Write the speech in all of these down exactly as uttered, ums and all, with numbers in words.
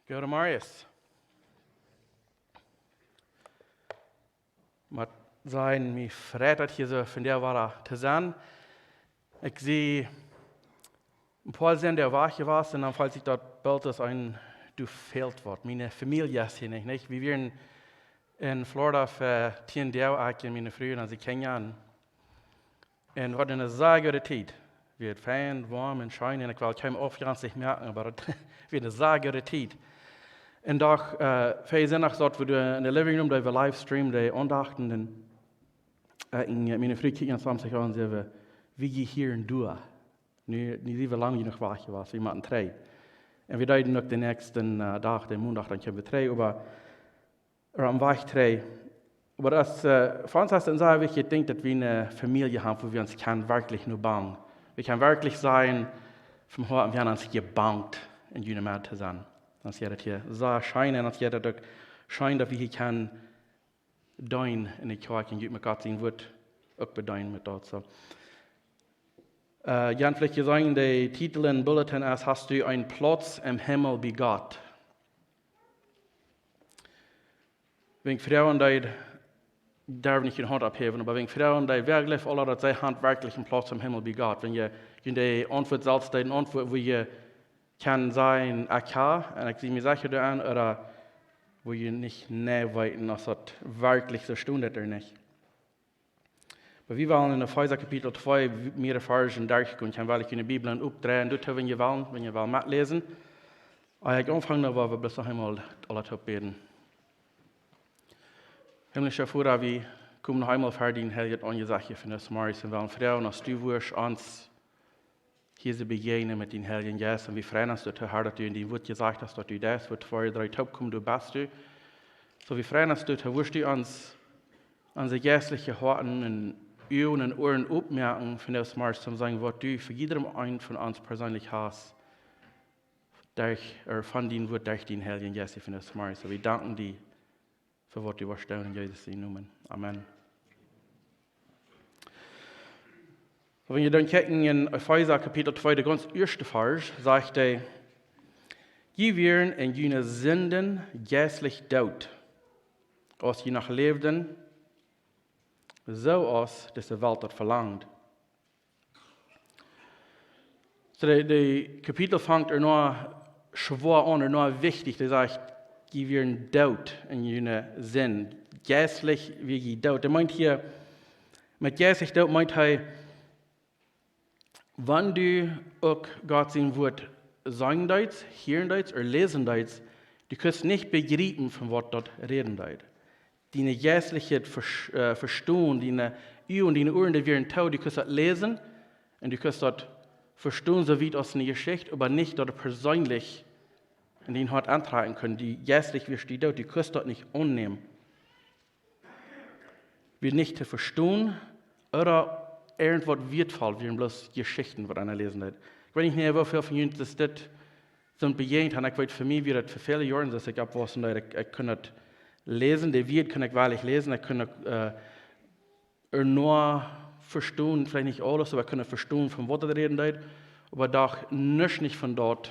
Goodemorjes. Mott sajen, mie freit daut hia soo vondoag wada to sennen. Ekj sie een poa Sindach wajch jewast un dan felt sikj daut boolt aus een, du fält waut. Miene Famielje es hia nich, nich? Wie wieren en Florida fa tieen Doag, ekj un miene Fru un onse Kjinja. Un, un wie hauden eene sea goode Tiet. Wia fein, woam un scheen. Un ekj well kjeenem aufjenstich moaken, oba daut wia eene sea goode Tiet. Un doch, äh, ver Sindach sauten wie doa en de living room, doa wie livestreamen, de Aundachten. Un, äh, un, äh, miene Fru kjikjt ons aun, sajcht, wie, wie hieren doa. Nu, nu sent wie lang jenuach wajch jewast, wie motten trigj. Un wie deeden uk dän näakjsten, äh, Dach, dän Mondach, dan kjeemen wie trigj, oba, ooda aum Wajch trigj. Oba daut, äh, fa ons es daut een sea wichtjet Dinkj, daut wie eene Famielje haben, wua wie ons kjennen werkjlich no bangen. Wie kjennen werkjlich sajen, von Hoaten, wie haben ons jebangt, en june Medd to sennen. Ons jeit daut hia sea scheen un ons jeit daut uk scheen, daut wie hia kjennen deenen en de Kjoakj un junt met Gott sien Wuat uk bedeenen met daut, soo. Äh, jie haben veleicht jeseenen, de Titel em Bulletin es: Hast du een Plauz em Himmel bie Gott? Wan ekj froagen deed, darf nich de Haunt opphäwen, oba wan ekj froagen deed, wäa jleeft aula, daut see haben werkjlich een Plauz em Himmel bie Gott? Wan jie, jie de Auntwuat selfst deeden auntwuaden, wua jie kjennen sajen, ekj ha, un ekj sie mie secha doaraun, ooda wua jie nich jeneiw weeten, aus daut werkjlich soo steit ooda nich. Oba wie wellen en Efeesa Kapitel twee mea Varzen derchgonen, kjennen wie june Bibeln oppdreien, doa wan jie wellen, wan jie wellen metläsen. Ea ekj aunfang, dan well wie bloos noch eemol aula toop bäden. Himmlischa Voda, wie komen noch eemol ver dien heiljet Aunjesecht vondoag zemorjes un wellen froagen, aus du wurscht ons hia soo bejäajnen met dien Heiljen Jeist. Un wie freien ons doatoo, Herr, daut du en dien Wuat jesajcht hast, daut du daut, waut ver dree toop komen, du best du. Soo, wie freien ons doatoo, wurscht du ons, onse jeistliche Hoaten un Uagen un Uaren oppmoaken, vondoag zemorjes, om seenen, waut du fa jiedrem eenen von ons perseenlich hast, derch, ooda von dien Wuat, derch dien Heiljen Jeist vondoag zemorjes. Soo, wie danken die fa waut du woascht doonen, en Jesus sienen Nomen. Amen. Soo, wan jie dan kjikjen en Efeesa Kapitel twee, de gaunz ieeschte Varsch, sajcht hee: Jie wieren en june Sinden jeistlich doot, aus jie noch läwden, soo aus dise Welt daut velangt. Soo, de, de Kapitel fangt ea noch schwoa aun, ea noch wichtich. Dee sajcht, jie wieren doot en june Sind. Jeistlich wia jie doot. Dee meent hia, met jeistlich doot meent hee, wan du uk Gott sien Wuat seenen deetst, hieren deetst ooda läsen deetst, du kunst nich bejriepen, von waut daut räden deed. Dien jeistlichet Ver-, äh, Vestonen, diene Uagen, diene Uaren, dee wieren too, du kunst daut läsen un du kunst daut vestonen, soo wiet aus eene Jeschicht, oba nich daut perseenlich en dien Hoat auntrakjen kjennen. Du jeistlich wiascht du doot, du kunst daut nich aunnämen. Wia nich to vestonen, ooda irjentwaut wieetvoll, wieren bloos Jeschichten, waut eena läsen deed. Ekj weet nich mea, woo väl von junt dit sent bejäajent, un ekj weet, fa mie wia daut fa väle Joaren, aus ekj oppwuss, daut ekj, ekj kunn daut läsen, de Wieed kunn ekj werkjlich läsen, ekj kunn daut, äh, ea noch vestonen, veleicht nich aules, oba ekj kunn daut vestonen, von waut daut räden deed, oba doch nuscht nich von daut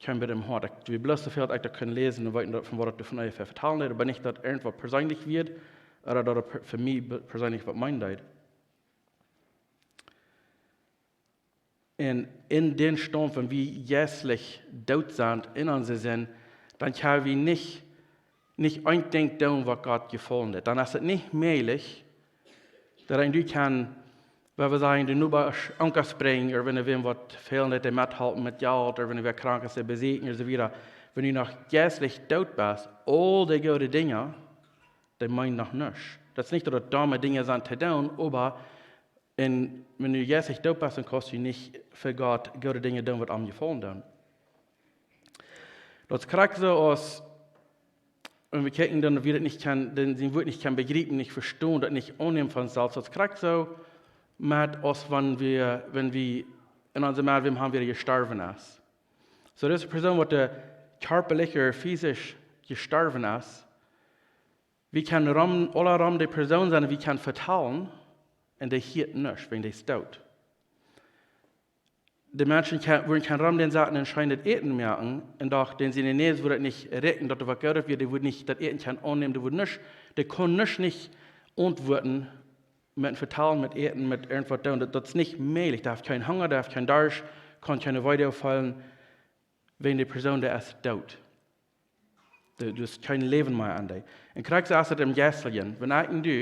kjeem bie mie aun. Ekj, wia bloos soo väl, daut ekj daut kunn läsen un weeten, daut, von waut daut doa von onjefäa vetalen deed, oba nich daut irjentwaut perseenlich wia, ooda daut daut per-, fa mie be-, perseenlich waut meenen deed. Un en dän Staund, wan wie jeistlich doot sent en onse Sind, dan kjenn wie nich, nich een Dinkj doonen, waut Gott jefaulen deit. Dan es et nich mäajlich, daut eena doonen kaun, wan wie sajen, dän Nobasch Aunkauf brinjen, ooda wan wäm waut fält, dee methalpen met Jelt, ooda wan wäa krank es, dee besieekjen, un soo wieda. Wan du noch jeistlich doot best, aul dee goode Dinja, dee meenen noch nuscht. Daut es nich, daut daut domme Dinja sent to doonen, oba un wan du jeistlich doot best, dan kaust du nich fa Gott goode Dinja doonen, waut am jefaulen doonen. Daut es krakjt soo aus, wan wie kjikjen, dan wie daut nich kjennen, dän, sien Wuat nich kjennen bejriepen, nich vestonen, daut nich aunnämen von selfst. Daut es krakjt soo met aus wan wie, wan wie en onse Medd wäm haben, wäa jestorwen es. Soo, dise Persoon, waut doa kjarpalich ooda physisch jestorwen es, wie kjennen rom, aula rom de Persoon sennen, wie kjennen vetalen, un dee hieet nuscht, wan dee es doot. de Menschen kjennen, wudden kjennen rom dän saten un scheen daut Äten moaken, un doch dän siene Näs wudd daut nich rikjen, daut doa waut Goodet wia, dee wudd nich daut Äten kjennen aunnämen, dee wudd nuscht, dee kunn nuscht nich auntwuaden met een Vetalen, met Äten, met irjent waut doonen. Daut, daut es nich mäajlich. Dee haft kjeen Hunga, dee haft kjeen Darscht, kaun kjeene Wee feelen, wäajen de Persoon, dee es doot. Dee, doa es kjeen Läwen mea aun dee. Un krakjt soo es daut em Jeistlichen. Wan ekj un du,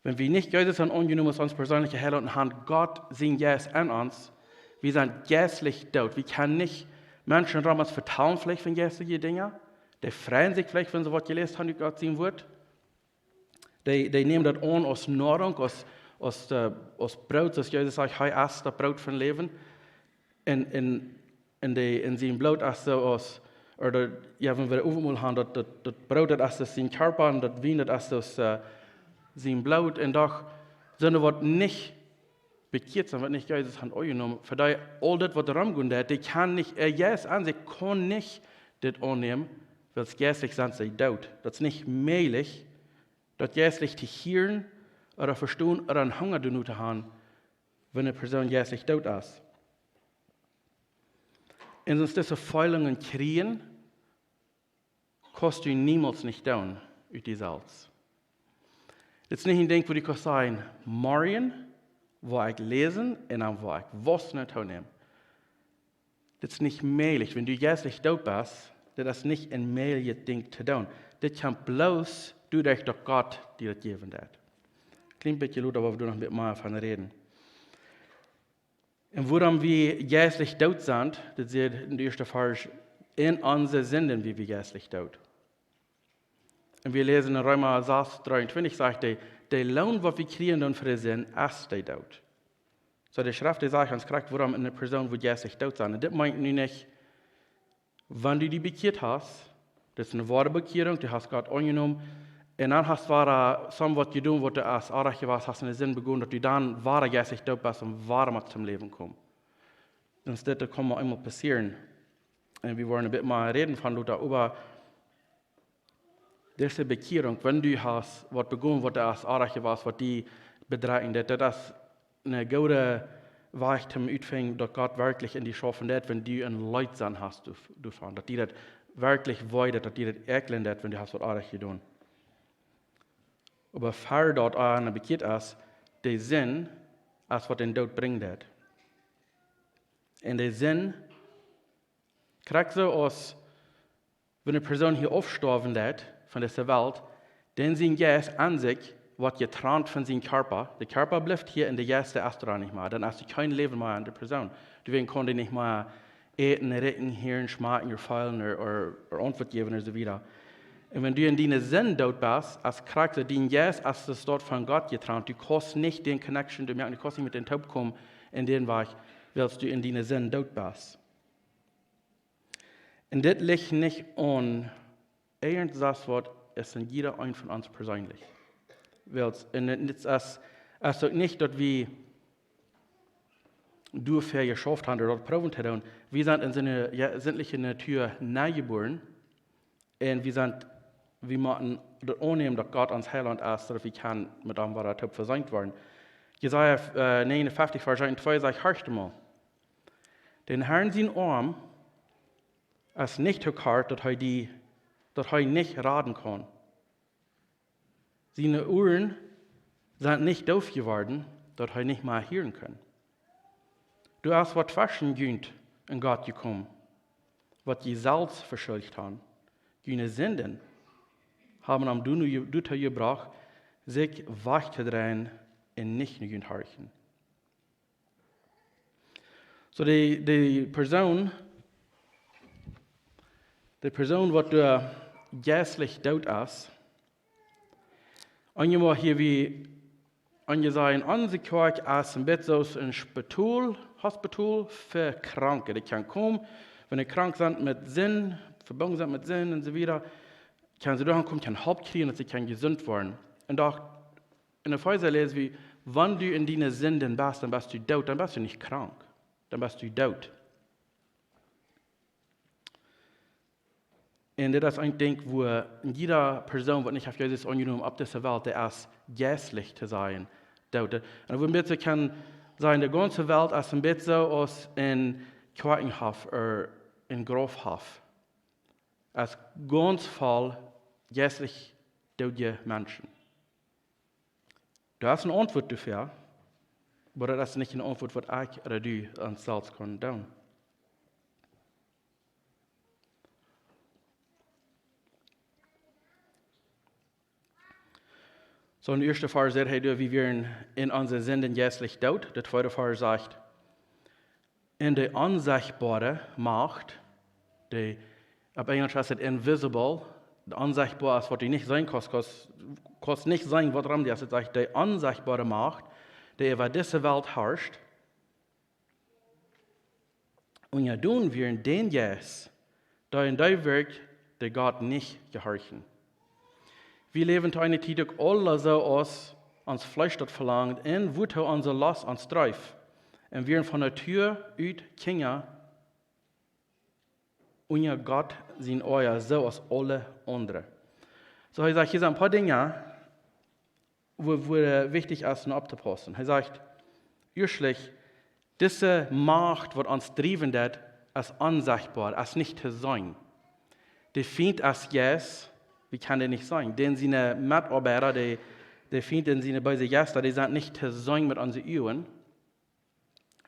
wan wie nich Jesus han aunjenomen aus ons perseenlicha Heilaunt un han Gott sien Jeist en ons, wie sent jeistlich doot. Wie kjennen nich, Menschen rom ons vetalen veleicht von jeistelje Dinja. Dee freien sikj veleicht, wan see waut jeläst han ut Gott sien Wort. Dee, dee nämen daut aun aus Noarunk, aus, aus, äh, aus Broot, soo aus Jesus sajcht, hee es daut Broot von Läwen. Un, un, un dee, un sien Bloot es soo aus, ooda, jo, wan wie daut Owentmol han, daut, daut, daut Broot, daut es sien Kjarpa, un daut Wien, daut es, äh, sien Bloot. Un doch sent doa waut nich bekjieet sent, waut nich Jesus han aunjenomen, fa dee aul daut waut rom gonen deit, dee kjennen nich, äa Jeist aun sikj kaun nich dit aunnämen, wiels jeistlich sent see doot. Daut es nich mäajlich, daut jeistlich to hieren ooda vestonen ooda een Hunga doano to han, wan eene Persoon jeistlich doot es. Un soo dise Feelungen kjrieen, kaust du niemols nich doonen ut die selfst. Dit es nich een Dinkj, wua du kaust sajen, morjen woa ekj läsen un dan woa ekj Wauss toonemen. Dit es nich mäajlich. Wan du jeistlich doot best, dit es nich een mäajlichet Dinkj to doonen. Dit kjemt bloos doaderch, daut Gott die daut jäwen deit. Kjlien bät lota, oba wie doonen noch een bät mea von räden. Un wuarom wie jeistlich doot sent, daut sajcht en dän ieeschten Varsch, en onse Sinden wia wie jeistlich doot. Un wie läsen en Reema sas dreeuntwintich, sajcht hee, de Loon, waut wie kjrieen dan fa de Sind, es de Doot. Soo, de Schreft, dee sajcht ons krakjt, wuarom eene Persoon woat jeistlich doot sennen. Un dit meent nu nich, wan du die bekjieet hast, daut es eene woare Bekjierunk, du hast Gott aunjenomen, un dan hast wada soont waut jedonen, waut du aus oajch wia, hast eene Sind begonen, daut du dan wada jeistlich doot best un wada motst toom Läwen komen. Dan es dit, daut kaun mau eemol passieren. Un wie woaren een bät mea räden von lota, oba dise Bekjierunk, wan du hast waut begonen, waut du aus oajch wia, waut die bedrekjen deed, daut es een gooda Wajch toom utfinjen, daut Gott werkjlich en die schaufen deit, wan du een Leet sennen hast doa-, doavon. Daut die daut werkjlich wee deit, daut die daut äakjlen deit, wan du hast waut oajch jedonen. Oba ver daut eena bekjieet es, de Sind es waut dän Doot brinjen deit. Un de Sind, krakjt soo aus wan eene Persoon hia aufstoawen deit von dise Welt, dan sien Jeist aun sikj woat jetrant von sien Kjarpa. De Kjarpa blift hia un de Jeist es doa nich mea. Dan es doa kjeen Läwen mea en de Persoon. Doawäajen kaun dee nich mea äten, rikjen, hieren, schmakjen, feelen, ooda, ooda, ooda Auntwuat jäwen, un soo wieda. Un wan du en diene Sind doot best, es krakjt soo, dien Jeist es de Staut von Gott jetrant. Du kaust nich dän Connection, du moakst, du kaust nich met dän toop komen en dän Wajch, wiels du en diene Sind doot best. Un dit licht nich aun irjent soo waut, es en jieda een von ons perseenlich. Wiels, un dit es, es uk nich daut wie doafäa jeschauft haben, ooda daut proowen to doonen. Wie sent en soone, jo, sintliche Natua nenjebuaren. Un wie sent, wie motten daut aunnämen, daut Gott ons Heilaunt es, daut wie kjennen met am wada toop vesient woaren. Jesaja, äh, negenunfünfzig, Varsch eent un twee sajcht, horcht mol. Dän Herrn sien Oarm es nich too kort, daut hee die, daut hee nich raden kaun. Siene Uaren sent nich doof jeworden, daut hee nich mea hieren kaun. Doa es waut tweschen junt un Gott jekomen, waut jie selfst veschuldicht haben. June Sinden haben am doa-, doatoo jebrocht, sikj wajch to dreien un nich no junt horchen. Soo de, de Persoon, de Persoon waut doa jeistlich doot es, eenjemol hia wie aunjeseenen, onse Kjoakj es een bät soo aus een Spitol, Hospitol fa Kranke. Dee kjennen komen, wan dee krank sent met Sind, vebungen sent met Sind un soo wieda, kjennen see doa aunkomen, kjennen Help kjrieen, daut see kjennen jesunt woaren. Un doch, en Efeesa läs wie, wan du en diene Sinden best, dan best du doot, dan best du nich krank, dan best du doot. Un dit es een Dinkj, wua jieda Persoon, waut nich haft Jesus aunjenomen opp dise Welt, dee es jeistlich to sennen doot. Un wua wie een bät kjennen Saj, de gaunze Welt es een bät soo aus een Kjoakjenhoff ooda een Graufhoff. Es gaunz voll jeistlich doodje Menschen. Daut es eene Auntwuat doafäa, oba daut es nich eene Auntwuat, waut ekj ooda du ons selfst kjennen doonen. Soo, em ieeschten Varsch sajcht hee, wie wieren en onse Sinden jeistlich doot. De tweede Varsch sajcht, en de onsechtboare Macht, de, opp Enjlisch es et invisible, de onsechtboa es, waut du nich seenen kaust, kaust, kaust nich seenen, waut rom die es. Et sajcht, de onsechtboare Macht, dee äwa dise Welt harscht, unjadon wieren dän Jeist, dee en dee wirkjt, dee Gott nich jehorchen. Wie läwen to eene Tiet uk aula soo aus ons Fleesch daut velangt un wua to onse Lost ons dreef. Un wieren von Natua ut Kjinja unja Gott sien Oaja, soo aus aule aundre. Soo, hee sajcht, hia sent een poa Dinja, wua, wua wichtich es, no opptopaussen. Hee sajcht, ieeschtlich, dise Macht, waut ons driewen deit, es onsechtboa, es nich to seenen. De Fient es Jeist, wie kjennen dän nich seenen. Dän siene Metoabeida, de, de Fient un siene beese Jeista, dee sent nich to seenen met onse Uagen.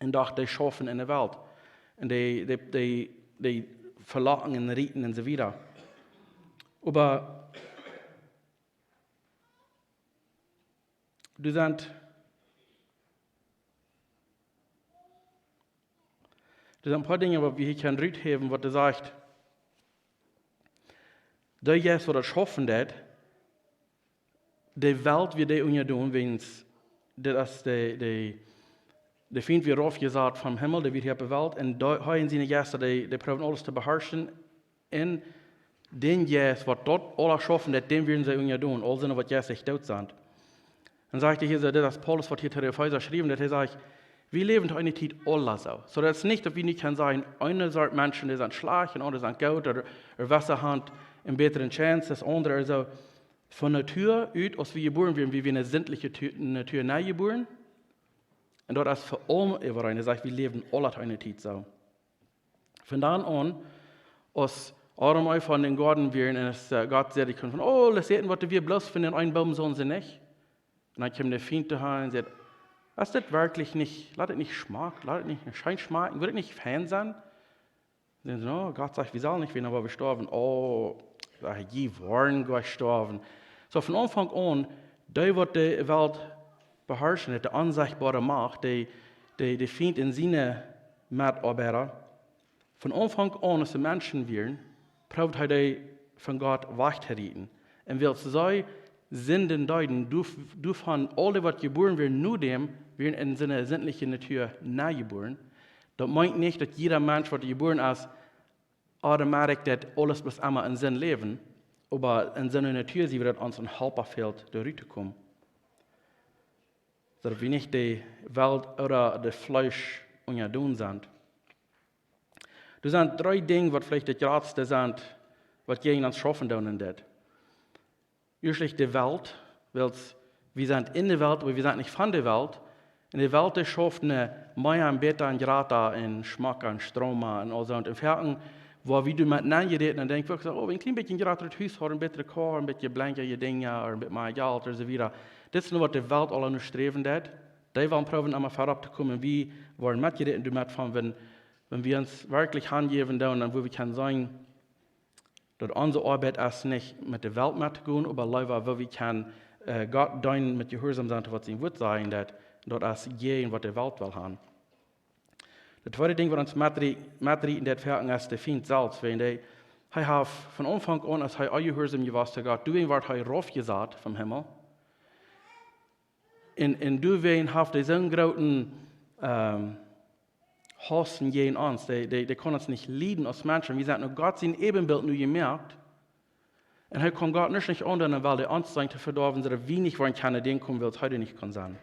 Un doch, dee schaufen en de Welt. Un dee, dee, dee, dee velocken un rieten un soo wieda. Oba doa sent, doa sent een poa Dinja, waut wie hia kjennen ruthäwen, waut hee sajcht, dee Jeist, waut daut schaufen deit, de Welt wia dee unjadon, wiels dit es de, de, de Fient wia raufjesat vom Himmel, dee wia hia opp de Welt, un dee, hee un siene Jeista, dee, dee proowen aules to beharschen, un dän Jeist, waut daut aula schaufen deit, däm wieren see unjadon, aul sent waut jeistlich doot sent. Un sajcht hee hia soo, dit es Paulus, waut hia to de Efeesa schriewen deit, hee sajcht, wie läwen to eene Tiet aula soo. Soo daut es nich, daut wie nu kjennen sajen, eene Sort Menschen, dee sent schlajcht un aundre sent goot, ooda, ooda wesse han eene bätre Chance aus aundre, ooda soo. Von Natua ut, aus wie jebuaren wieren, wie wieren en eene sindliche Tu-, Natua nenjebuaren. Un daut es fa aulem äwareen, hee sajcht, wie läwen aula to eene Tiet soo. Von dan aun, aus Adam un Eva en dän Goaden wieren un aus, äh, Gott säd, ekj kunn von aules äten, waut doa wia, bloos von dän eenen Boom sullen see nich. Un dan kjeem de Fient doahan un säd, es dit werkjlich nich, lat et nich schmack, lat et nich scheen schmakjen, wudd et nich fein sennen? Dan säden see, no, Gott sajcht, wie sellen nich, wie sent aul jestorwen. Oh, sajcht hee, jie woaren jlikj stoawen. Soo von Aunfank aun, dee waut de Welt beharschen haud, de onsechtboare Macht, dee, dee, de Fient un siene Metoabeida, von Aunfank aun, aus see Menschen wieren, proowd hee dee von Gott wajch to rieten. Un wiels see Sinden deeden, doa-, doavon aul dee waut jebuaren wieren no däm, wieren en siene sindliche Natua nenjebuaren. Daut meent nich, daut jieda Mensch, waut jebuaren es, automatisch daut aules bloos emma en Sind läwen, oba en siene Natua sie wie daut ons een Halpa fält, doa rut to komen. Daut wie nich de Welt ooda daut Fleesch unjadon sent. Doa sent dree Dinja, waut veleicht daut jratste sent, waut jäajen ons schaufen doonen en dit. Ieeschtlich de Welt, wiels wie sent en de Welt, oba wie sent nich von de Welt. Un de Welt, dee schauft no mea un bäta un jrata un schmocka un strooma un aul soo. Un foaken, wua wie doamet nenjeräden un denkjen, wie soo, oh, een kjlien bät jrata Hus, ooda een bät Koa, een bät blenkja Dinja, ooda een bät mea Jelt, ooda soo wieda. Dit es nu, waut de Welt aula no sträwen deit. Dee wellen proowen, emma wieda opp to komen. Wie woaren metjeräden doamet von, wan, wan wie ons werkjlich hanjäwen doonen, dan wua wie kjennen seenen, daut onse Oabeit es nich met de Welt met to gonen, oba leewa wua wie kjennen, äh, Gott deenen met jehuarsom sennen to waut sien Wuat sajcht, daut, daut es jäajen waut de Welt well han. Daut tweede Dinkj, waut ons metrie-, metrieten deit foaken, es de Fient selfst. Wan dee, hee haft von Aunfank aun, aus hee onjehuarsom jewast to Gott, doawäajen wort hee raufjesat vom Himmel. Un, un doawäajen haft hee soon grooten, ähm, Hauss jäajen ons. Dee, dee, dee kaun ons nich lieden aus Menschen. Wie sent no Gott sien Äbenbilt nu jemoakt. Un hee kaun Gott nuscht nich aundoonen, wiels dee ons sent to vedoawen, soo daut wie nich woaren kjennen no däm komen, wiels hee doa nich kaun sennen.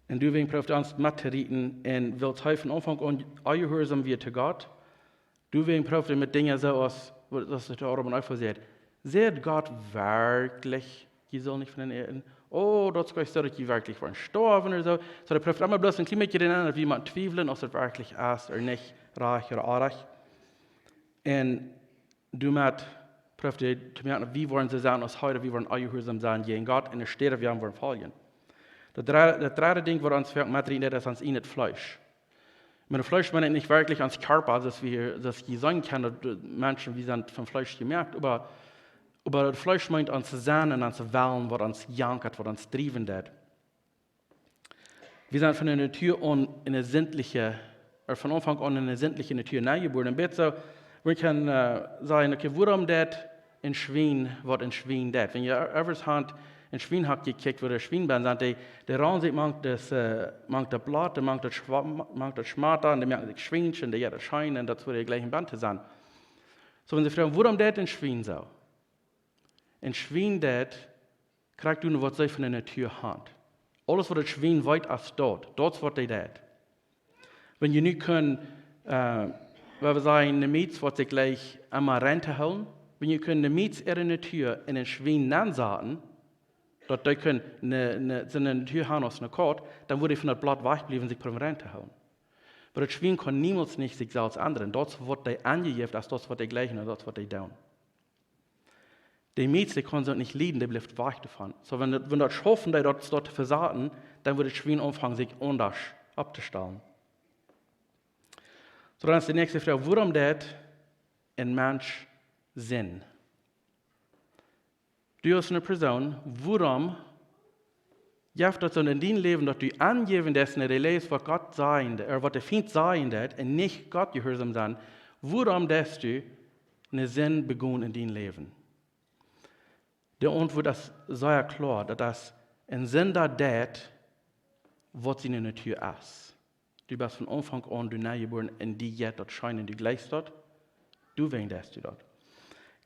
Un doawäajen proowd hee ons met to rieten, un wiels hee von Aunfank aun onjehuarsom wia to Gott, doawäajen proowd hee met Dinja soo aus, waut, aus de Adam un Eva säd. Säd Gott werkjlich, jie sellen nich von dän äten? Oh, daut es jlikj soo daut jie werkjlich woaren stoawen ooda soo. Soo, dee proowt emma bloos een kjlien bät to räden, daut wie mau twiewlen, aus et werkjlich es ooda nich, rajcht ooda orrajcht. Un doamet proowt hee to moaken, daut wie woaren soo sennen aus hee, daut wie woaren onjehuarsaum sennen jäajen Gott, un de Städ, daut wie am woaren foljen. Daut dre-, daut dredde Dinkj, waut ons foaken met räden deit, es ons ieejnet Fleesch. Met Fleesch meen ekj nich werkjlich ons Kjarpa, soo aus wie, soo aus jie seenen kjennen, daut, daut Menschen, wie sent von Fleesch jemoakt, oba, oba daut Fleesch meent ons Senn un ons Wellen, waut ons jankat, waut ons driewen deit. Wie sent von de Natua aun enne sintliche, ooda von Aunfank aun enne sintliche Natua nenjebuaren. Een bät soo, wie kjennen, äh, sajen, okay, wuarom deit een Schwien, waut een Schwien deit? Wan jie ever haben een Schwienhok jekjikjt, wua de Schwien bennen sent, dee, dee ranen sikj mank daut, äh, mank daut Blott, mank daut Schwa-, mank daut Schmata, un dee moaken sikj Schwiensch, un dee, jo, daut es scheen, un daut woat jlikj een bät to sennen. Soo, wan see froagen, wuarom deit een Schwien soo? Een Schwien deit, krakjt doonen waut see von de Natua haben. Aules waut daut Schwien weet, es daut. Daut es waut dee deit. Wan jie nu kjennen, äh, wan wie sajen, ne Mietz, waut sikj jlikjt emma rein to hoolen, wan jie kjennen ne Mietz äare Natua en een Schwien nensaten, daut dee kjennen ne, ne, siene Natua haben aus ne Kaut, dan wudd dee von daut Blott wajchbliewen, sikj proowen rein to hoolen. Oba daut Schwien kaun niemols nich sikj selfst endren. Daut es waut dee aunjejäft, es daut waut dee jlikjen un daut waut dee doonen. De Mietz, dee kaun soo nich lieden, dee blift wajch doavon. Soo, wan daut, wan daut schaufen deed, daut, daut to vesaten, dan wudd daut Schwien aunfangen, sikj aundasch opptostalen. Soo, dan es de näakjste Froag, wuarom deit een Mensch Sind? Du aus eene Persoon, wuarom jeft daut soo en dien Läwen, daut du aunjäwen deist, un du läst waut Gott sajen deit, ooda waut de Fient sajen deit, un nich Gott jehuarsaum sennen, wuarom deist du ne Sind begonen en dien Läwen? De Auntwuat es sea kloa, daut es een Sinda deit, waut siene Natua es. Du best von Aunfank aun, du neijebuaren, un die jeit daut scheen, un du jlikjst daut, du weetst daut.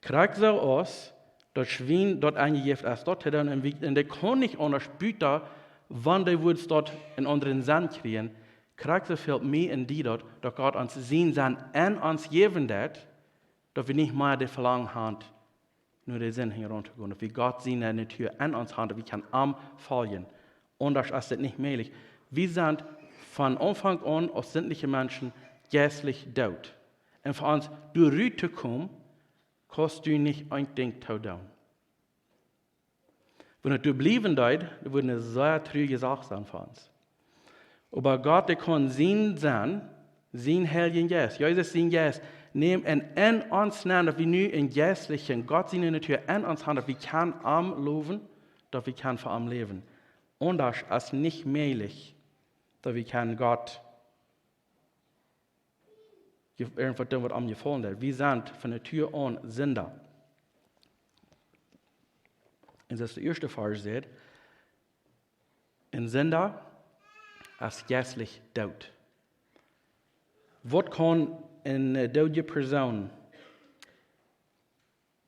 Krakjt soo aus daut Schwien daut aunjejäft es, daut hee dan een Wiek, un dee kaun nich aundasch buta, wan dee wudd daut een aundren Senn kjrieen. Krakjt soo fält mie un die daut, daut Gott ons sienen Senn en ons jäwen deit, daut wie nich mea daut Velangen haben, no de Sind hinjaraun to gonen. Daut wie Gott siene Natua en ons haben, daut wie kjennen am foljen. Aundasch es daut nich mäajlich. Wie sent von Aunfank aun aus sintliche Menschen jeistlich doot. Un fa ons doa rut to komen, kaust du nich een Dinkj to doonen. Wan et doa bliewen deed, daut wudd eene sea truarje Sach sennen fa ons. Oba Gott, dee kaun sienen Senn, sienen Heiljen Jeist, Jesus sienen Jeist, nämen un en ons nenn, daut wie nu een jeistlichen Gott siene Natua en ons haben, daut wie kjennen am lowen, daut wie kjennen fa am läwen. Aundasch es nich mäajlich, daut wie kjennen Gott je-, irjentwaut doonen, waut am jefaulen deit. Wie sent von Natua aun Sinda. Un soo aus de ieeschte Varsch sajcht, een Sinda es jeistlich doot. Waut kaun eene, äh, doodje Persoon,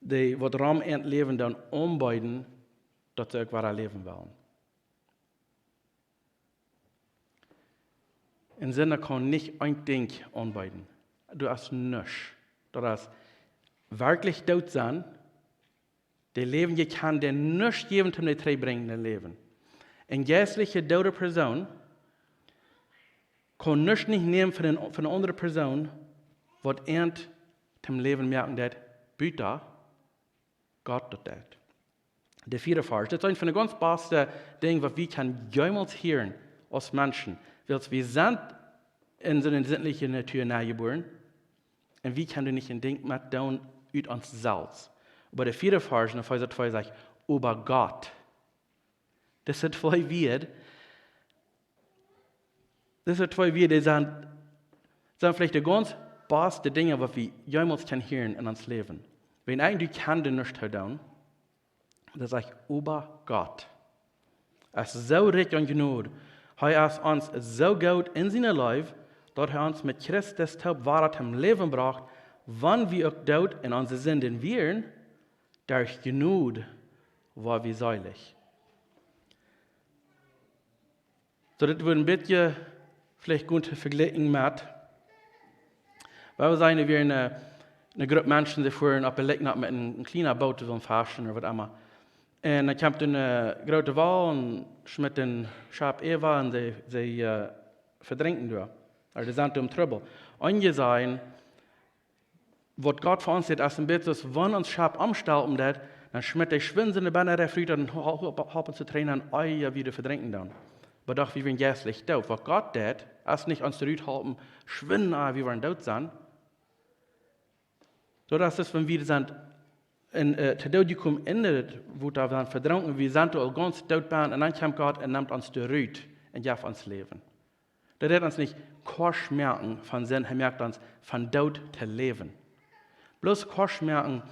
dee waut rom äant Läwen dan aunbeeden, daut see uk wada läwen wellen? Een Sinda kaun nich een Dinkj aunbeeden. Daut es nuscht. Daut es werkjlich doot sennen. De Läwen, jie kjennen dee nuscht jäwen, om dee trigjbrinjen en Läwen. Eene jeistlich doode Persoon kaun nuscht nich nämen von eene, von eene aundre Persoon, waut äant toom Läwen moaken deit, buta Gott daut deit. De vieede Varsch. Dit es eent von de gaunz baste Dinja, waut wie kjennen jemols hieren aus Menschen. Wiels wie sent en soone sintliche Natua nenjebuaren. Un wie kjennen doa nich een Dinkj met doonen ut ons selfst. Oba de vieede Varsch en Efeesa twee sajcht, oba Gott. Dise twee Wieed, dise twee Wieed, dee sent, sent veleicht de gaunz baste Dinja, waut wie jemols kjennen hieren en ons Läwen. Wan eena, du kaust doa nuscht doonen, daut sajcht, oba Gott es soo rikj aun Jnod. Hee es ons soo goot en siene Leew, daut hee ons met Christus toop wada toom Läwen brocht, wan wie uk doot en onse Sinden wieren, derch Jnod woa wie seelich. Soo, dit woat een bät veleicht goot to vejlikjen met, wan wie sajen, wie wieren eene, eene Grupp Menschen, dee fuaren opp een Lake nopp met een, een kjliena Boot, soo een Faschen ooda waut emma. Un dan kjemt eene groote Wal un schmitt daut Schap äwa un see, see äh, vedrinkjen doa. Ooda dee sent en Trubbel. Aunjeseenen, waut Gott fa ons deed, es een bät aus wan ons Schap omstelpen deed, dan schmitt hee schwind sien Been rut un hol-, hol-, holp ons to tränen un ea wie doa vedrinkjen dan. Oba doch, wie wieren jeistlich doot. Waut Gott deed, es nich ons rut holpen, schwind, ea wie wieren doot sent. Soo daut es, wan wie sent en, äh, to Doot jekomen en daut Wota, wie sent vedrunken, wie sent aul gaunz doot bennen, un dan kjemt Gott un nemt ons doa rut un jeft ons Läwen. Daut deed ons nich kort moaken von Sind, hee moakt ons von doot to läwen. Bloos kort moaken,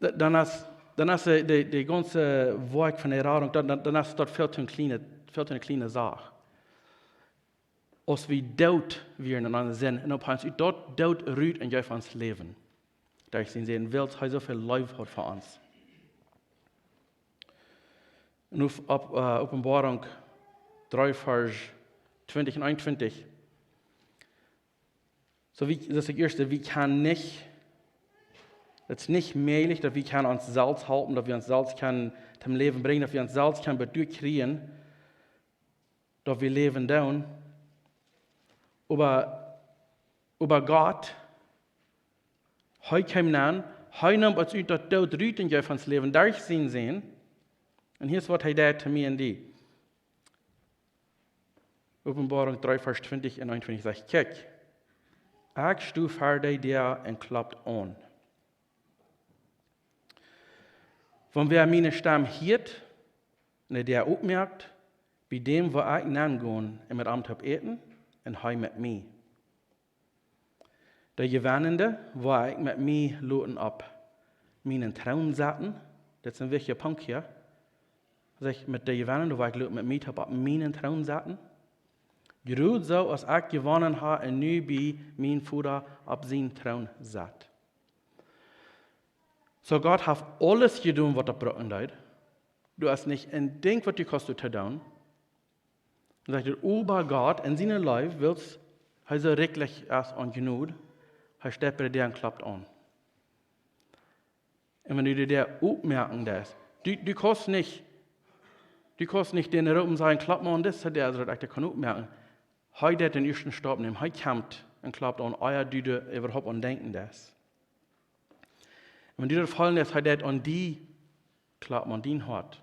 da-, dan es, dan es de, de, de gaunze Woakj von de Radunk, dan, dan, dan es daut väl to eene kjliene, väl to eene kjliene Sach. Aus wie doot wieren en onse Sind, un opp eemol ut daut Doot rut un jeef ons Läwen. Derch sien Sän, wiels hee soo väl Leew haud fa ons. Un opp, opp, äh, Openboarunk dree, Varsch twintich un eenuntwintich. Soo wie, daut es daut ieeschte, wie kjennen nich, daut es nich mäajlich, daut wie kjennen ons selfst halpen, daut wie ons selfst kjennen toom Läwen brinjen, daut wie ons selfst kjennen bat doa kjrieen, daut wie läwen doonen. Oba, oba Gott, hee kjeem nenn, hee neem ons ut daut Doot rut un jeef ons Läwen derch sien Sän. Un hia es waut hee deed to mie un die. Openboarunk dree, Varsch twintich un eenuntwintich sajcht: Kjikj, ekj sto ver de Däa un klop aun. Wan wäa miene Stemm hieet un de Däa oppmoakt, bie däm woa ekj nenn gonen un met am toop äten un hee met mie. De Jewennende woa ekj met mie loten opp mienen Troon setten. Daut es een wichtja Punkt hia. Sajcht, met de Jewennende woa ekj loten met mie toop opp mienen Troon setten. Jroz soo aus ekj jewonnen hab un nu bie mien Voda opp sienen Troon sett. Soo Gott haft aules jedonen, waut daut brucken deed. Doa es nich een Dinkj, waut du kaust doa doonen. Un sajcht, oba Gott en siene Leew, wiels hee soo rikjlich es aun Jnod, hee steit bie de Däa un klop aun. Un wan du de Däa oppmoaken deist, du, du kaust nich, du kaust nich dän roopen, sajen: Klop mau aun dise Däa, soo daut ekj dee kaun oppmoaken. Hee deit dän ieeschten Staup nämen, hee kjemt un klop aun, ea du doa äwahaupt aun denkjen deist. Un wan du daut feelen deist, hee deit aun die kloppen, aun dien Hoat.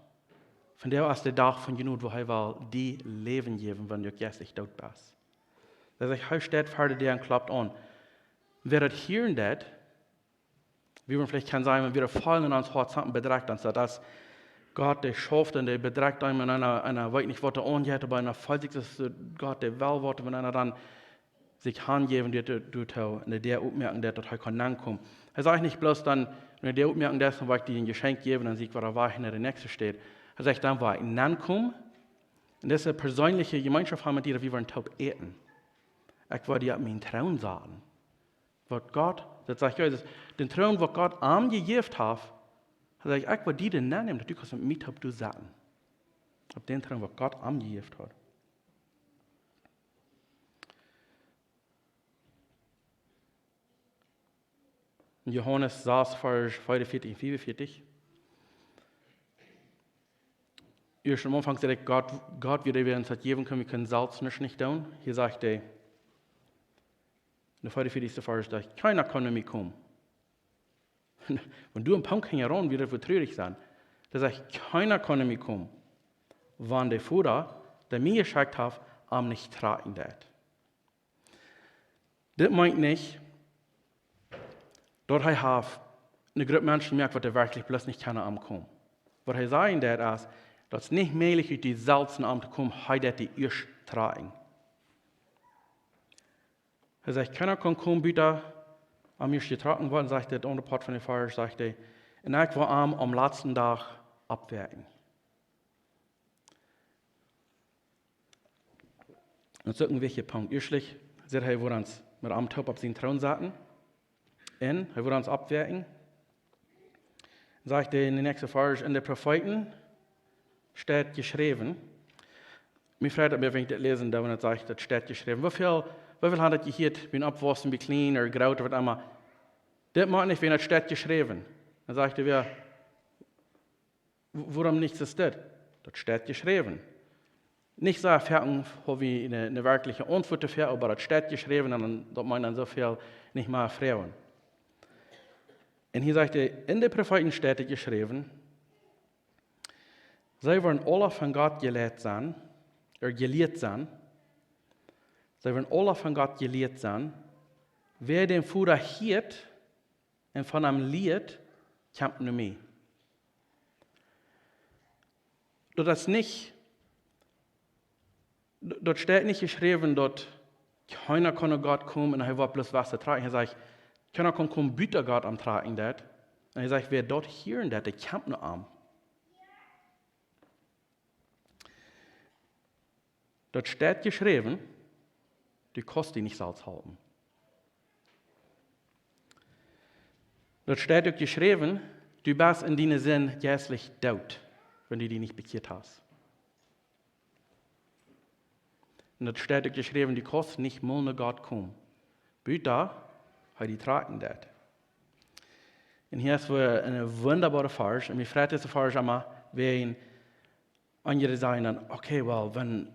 Vondoag es de Dach von Jnod, wua hee well die Läwen jäwen, wan du jeistlich doot best. Daut sajcht, hee steit ver de Däa un klop aun. Wäa daut hieren deit, wie wudden veleicht kjennen sajen, wan wie daut feelen en ons Hoat, something bedrekjt ons, daut es Gott, dee schauft un dee bedrekjt eenem un eena, eena weet nich, waut doa aunjeit, oba eena feelt sikj, daut Gott, dee well waut, wan eena dan sikj hanjäwen deit doa, doatoo, un de Däa oppmoaken deit, daut hee kaun nenkomen. Hee sajcht nich bloos dan, wan de Däa oppmoaken deit, dan woa ekj die een Jeschenkj jäwen un sie ekj wada wajch no de näakjste Städ. Hee sajcht, dan woa ekj nenkomen un dise perseenelje Jemeenschoft haben met die, daut wie woaren toop äten. Ekj woa die opp mienen Troon saten. Waut Gott, daut sajcht Jesus, dän Troon, waut Gott am jejäft haft, hee sajcht, ekj woa die dän nenämen, daut du kaust met mie toop doa setten. Opp dän Troon, waut Gott am jejäft haft. En Johanes sas, Varsch veeaunvieetich un fiefunvieetich. Ieescht aum Aunfank säd ekj, Gott, Gott wia dee, wäa ons daut jäwen kunn, wie kunnen selfst nuscht nich doonen. Hia sajcht hee, en de veeaunvieetichste Varsch, daut kjeena kaun no mie komen. Wan du een Punkt hinjaraun, wia daut woll trurich sennen. Daut sajcht, kjeena kaun no mie komen, wan de Voda, dee mie jeschekjt haft, am nich trakjen deit. Dit meent nich, daut hee haft eene Grupp Menschen jemoakt, waut doa werkjlich bloos nich kjennen aunkomen. Waut hee sajen deit es, daut es nich mäajlich, ut die selfst auntokomen, hee deit die ieescht trakjen. Hee sajcht, kjeena kaun komen, buta am ieescht jetrocken woat, sajcht de aundre Poat von dän Varsch, sajcht hee, un ekj woa am aum latsten Dach oppwakjen. Daut es uk een wichtja Punkt. Ieeschtlich sajcht hee, hee woat ons met am toop opp sienen Troon setten. Un hee woat ons oppwakjen. Sajcht hee en dän näakjsten Varsch, en de Profeeten steit jeschräwen. Mie freit daut, wan ekj daut läsen doo, wan et sajcht, daut steit jeschräwen. Woo väl, woo väl haben daut jehieet, bie daut Oppwaussen, bie kjlien ooda groot ooda waut emma? Dit mott nich, wan daut steit jeschräwen. Dan sajcht hee wada, Wuarom nich soo steit? Daut steit jeschräwen. Nich soo foaken ha wie eene, eene werkjliche Auntwuat doafäa, oba daut steit jeschräwen un dan, daut meent dan soo väl nich mea froagen. Un hia sajcht hee, en de Profeeten steit jeschräwen, see woaren aula von Gott jelieet sennen, ea jelieet sennen. See woaren aula von Gott jelieet sennen. Wäa dän Voda hieet un von am lieet, kjemt no mie. Daut es nich, daut steit nich jeschräwen, daut kjeena kaun no Gott komen un hee woat bloos Wota trakjen. Hee sajcht, kjeena kaun komen buta Gott am trakjen deit. Un hee sajcht, wäa daut hieren deit, dee kjemt no am. Daut steit jeschräwen, du kaust die nich selfst halpen. Daut steit uk jeschräwen, du best en diene Sind jeistlich doot, wan du die nich bekjieet hast. Un daut steit uk jeschräwen, du kaust nich mol no Gott komen, buta hee die trakjen deit. Un hia es wada een wundaboara Varsch, un mie freit dise Varsch emma, wäajen aundre sajen dan, okay, well, wan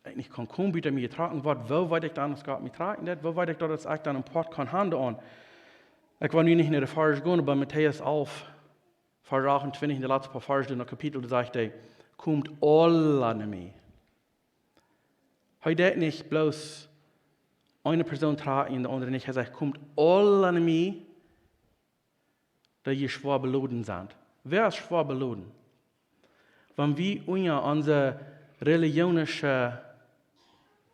ekj nich kaun komen, buta mie jetrakjen woat, woo weet ekj dan, aus Gott mie trakjen deit? Woo weet ekj daut, aus ekj dan een Poat kaun haben doaraun? Ekj well nu nich no de Varsch gonen, oba Matäus alf, Varsch achtuntwintich, en de latste poa Varsch en daut Kapitel, doa sajcht hee, komt aula no mie. Hee deit nich bloos eene Persoon trakjen un de aundre nich. Hee sajcht, komt aula no mie, dee jie schwoa beloden sent. Wäa es schwoa beloden? Wan wie unja onse religioonische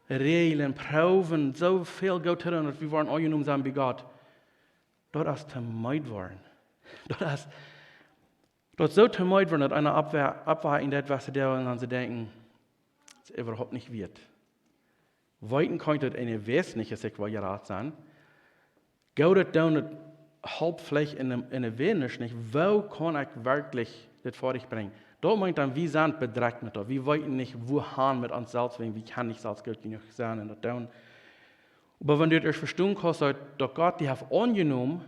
Räajlen proowen soo väl goot to doonen, daut wie woaren aunjenomen sennen bie Gott, daut es to meed woaren. Daut es, daut es soo to meed woaren, daut eena oppwa-, oppwaken deit, waut see doonen, un dan see denkjen, daut es äwahaupt nich wieet. Weeten kaun ekj daut, un ekj weet nich, aus ekj woa jerat sennen. Goodet doonen, daut halpt veleicht en de, en de Welt nich. Woo kaun ekj werkjlich dit foadich brinjen? Daut meent dan, wie sent bedrekjt met daut. Wie weeten nich, wuahan met ons selfst, wäajen wie kjennen nich selfst goot jenuach sennen un daut doonen. Oba wan du daut ieescht vestonen kaust, daut, daut Gott die haft aunjenomen,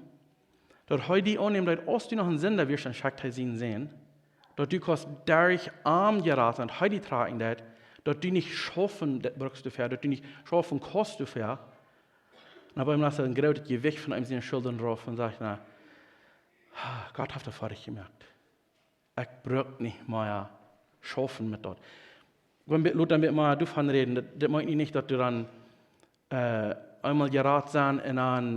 daut hee die aunnemt, daut aus du noch een Sinda wieescht, dan schekjt hee sienen Sän, daut du kaust derch am jerat sennen, daut hee die trakjen deit, daut du nich schaufen de-, brukst doafäa, daut du nich schaufen kaust doafäa. Un opp eemol es een grootet Jewicht von eenem siene Schullren rauf un sajcht, na, Gott haft daut foadich jemoakt. Ekj bruck nich mea schaufen met daut. Ekj well een bät, lot een bät mea doavon räden. Daut, daut meent nich, daut du dan, äh, eemol jerat sent un dan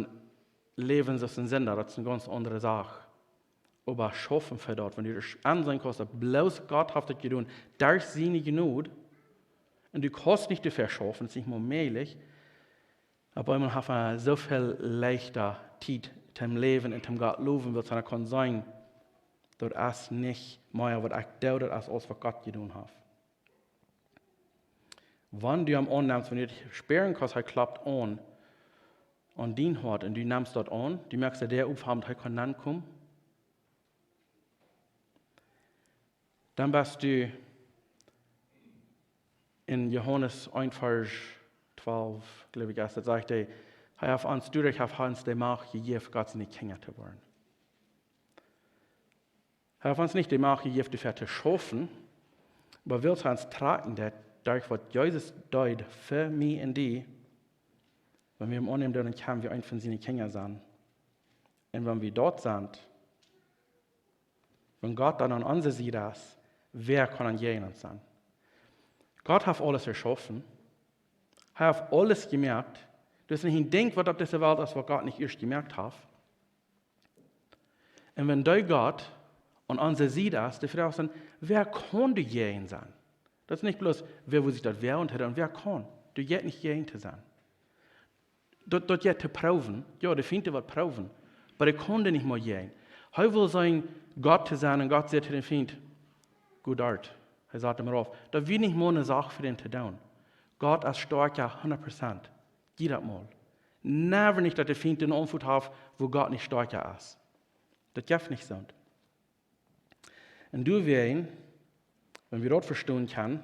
läwen soo aus een Sinda. Daut es eene gaunz aundre Sach. Oba schaufen fa daut, wan du daut enseen kaust, daut bloos Gott haft daut jedonen, derch siene Jnod, un du kaust nich doafäa schaufen, daut es nich mea mäajlich, opp eemol haft eena soo väl leichta Tiet toom läwen un toom Gott lowen, wiels eena kaun sajen, daut es nich mea waut ekj doo, daut es aules waut Gott jedonen haft. Wan du am aunnemst, wan du daut spieren kaust, hee klopt aun, aun dien Hoat, un du nemst daut aun, du moakst de Däa op fa am, daut hee kaun nenkomen, dan best du en Johanes eent Varsch twalf, jleew ekj, es daut, sajcht hee, hee haft ons, doaderch haft hee ons de Macht jejäft, Gott siene Kjinja to woaren. Hee haft ons nich de Macht jejäft, doafäa to schaufen, oba wiels hee ons trakjen deit, derch waut Jesus deed fa mie un die, wan wie am aunnemen, dan kjenn wie eent von siene Kjinja sennen. Un wan wie daut sent, wan Gott dan aun onse Sied es, wäa kaun dan jäajen ons sennen? Gott haft aules jeschaufen. Hee haft aules jemoakt. Daut es nich een Dinkj waut opp dise Welt es, waut Gott nich ieescht jemoakt haft. Un wan dee Gott aun onse Sied es, de Froag es dan, wäa kaun doa jäajen sennen? Daut es nich bloos, wäa wudd sikj daut wäajen, un wäa kaun? Doa jeit nich jäajen to sennen. Daut, daut jeit to proowen. Jo, de Fient woat proowen. Oba dee kaun doa nich mea jäajen. Hee well sennen Gott to sennen un Gott sajcht to dän Fient, go doa. Hee sat am rauf. Daut wia nich mea eene Sach fa dän to doonen. Gott es stoakja, hundat Prozent. Jiedatmol. Never nich, daut de Fient eene Auntwuat haft, wua Gott nich stoakja es. Daut jeft nich soont. Un doawäajen, wan wie daut vestonen kjennen,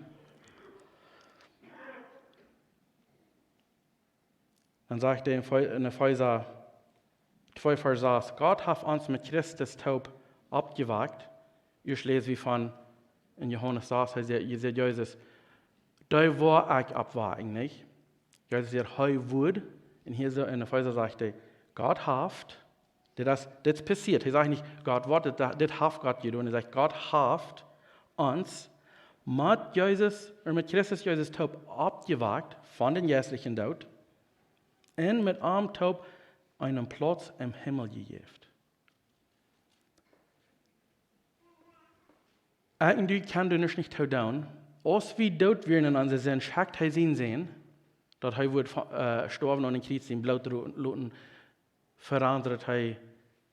dan sajcht hee en Efe-, en Efeesa twee Varsch sas, Gott haft ons met Christus toop oppjewakjt. Ieescht läs wie von En Johanes sas, hee säd, hee säd Jesus, dee woa ekj oppwakjen, nich? Jesus säd, hee wudd, un hia soo en Efeesa sajcht hee, Gott haft, dit es, dit es passieet. Hee sajcht nich, Gott woat, dit, dit haft Gott jedonen. Hee sajcht, Gott haft ons met Jesus, ooda met Christus Jesus toop oppjewakjt von dän jeistlichen Doot un met am toop eenen Plauz em Himmel jejäft. Ekj un du kjennen doa nuscht nich too doonen. Aus wie doot wieren en onse Sind, schekjt hee sienen Sän, daut hee wudd fa-, äh, stoawen aun een Kjriez, sien Bloot ro-, loten verandren, daut hee,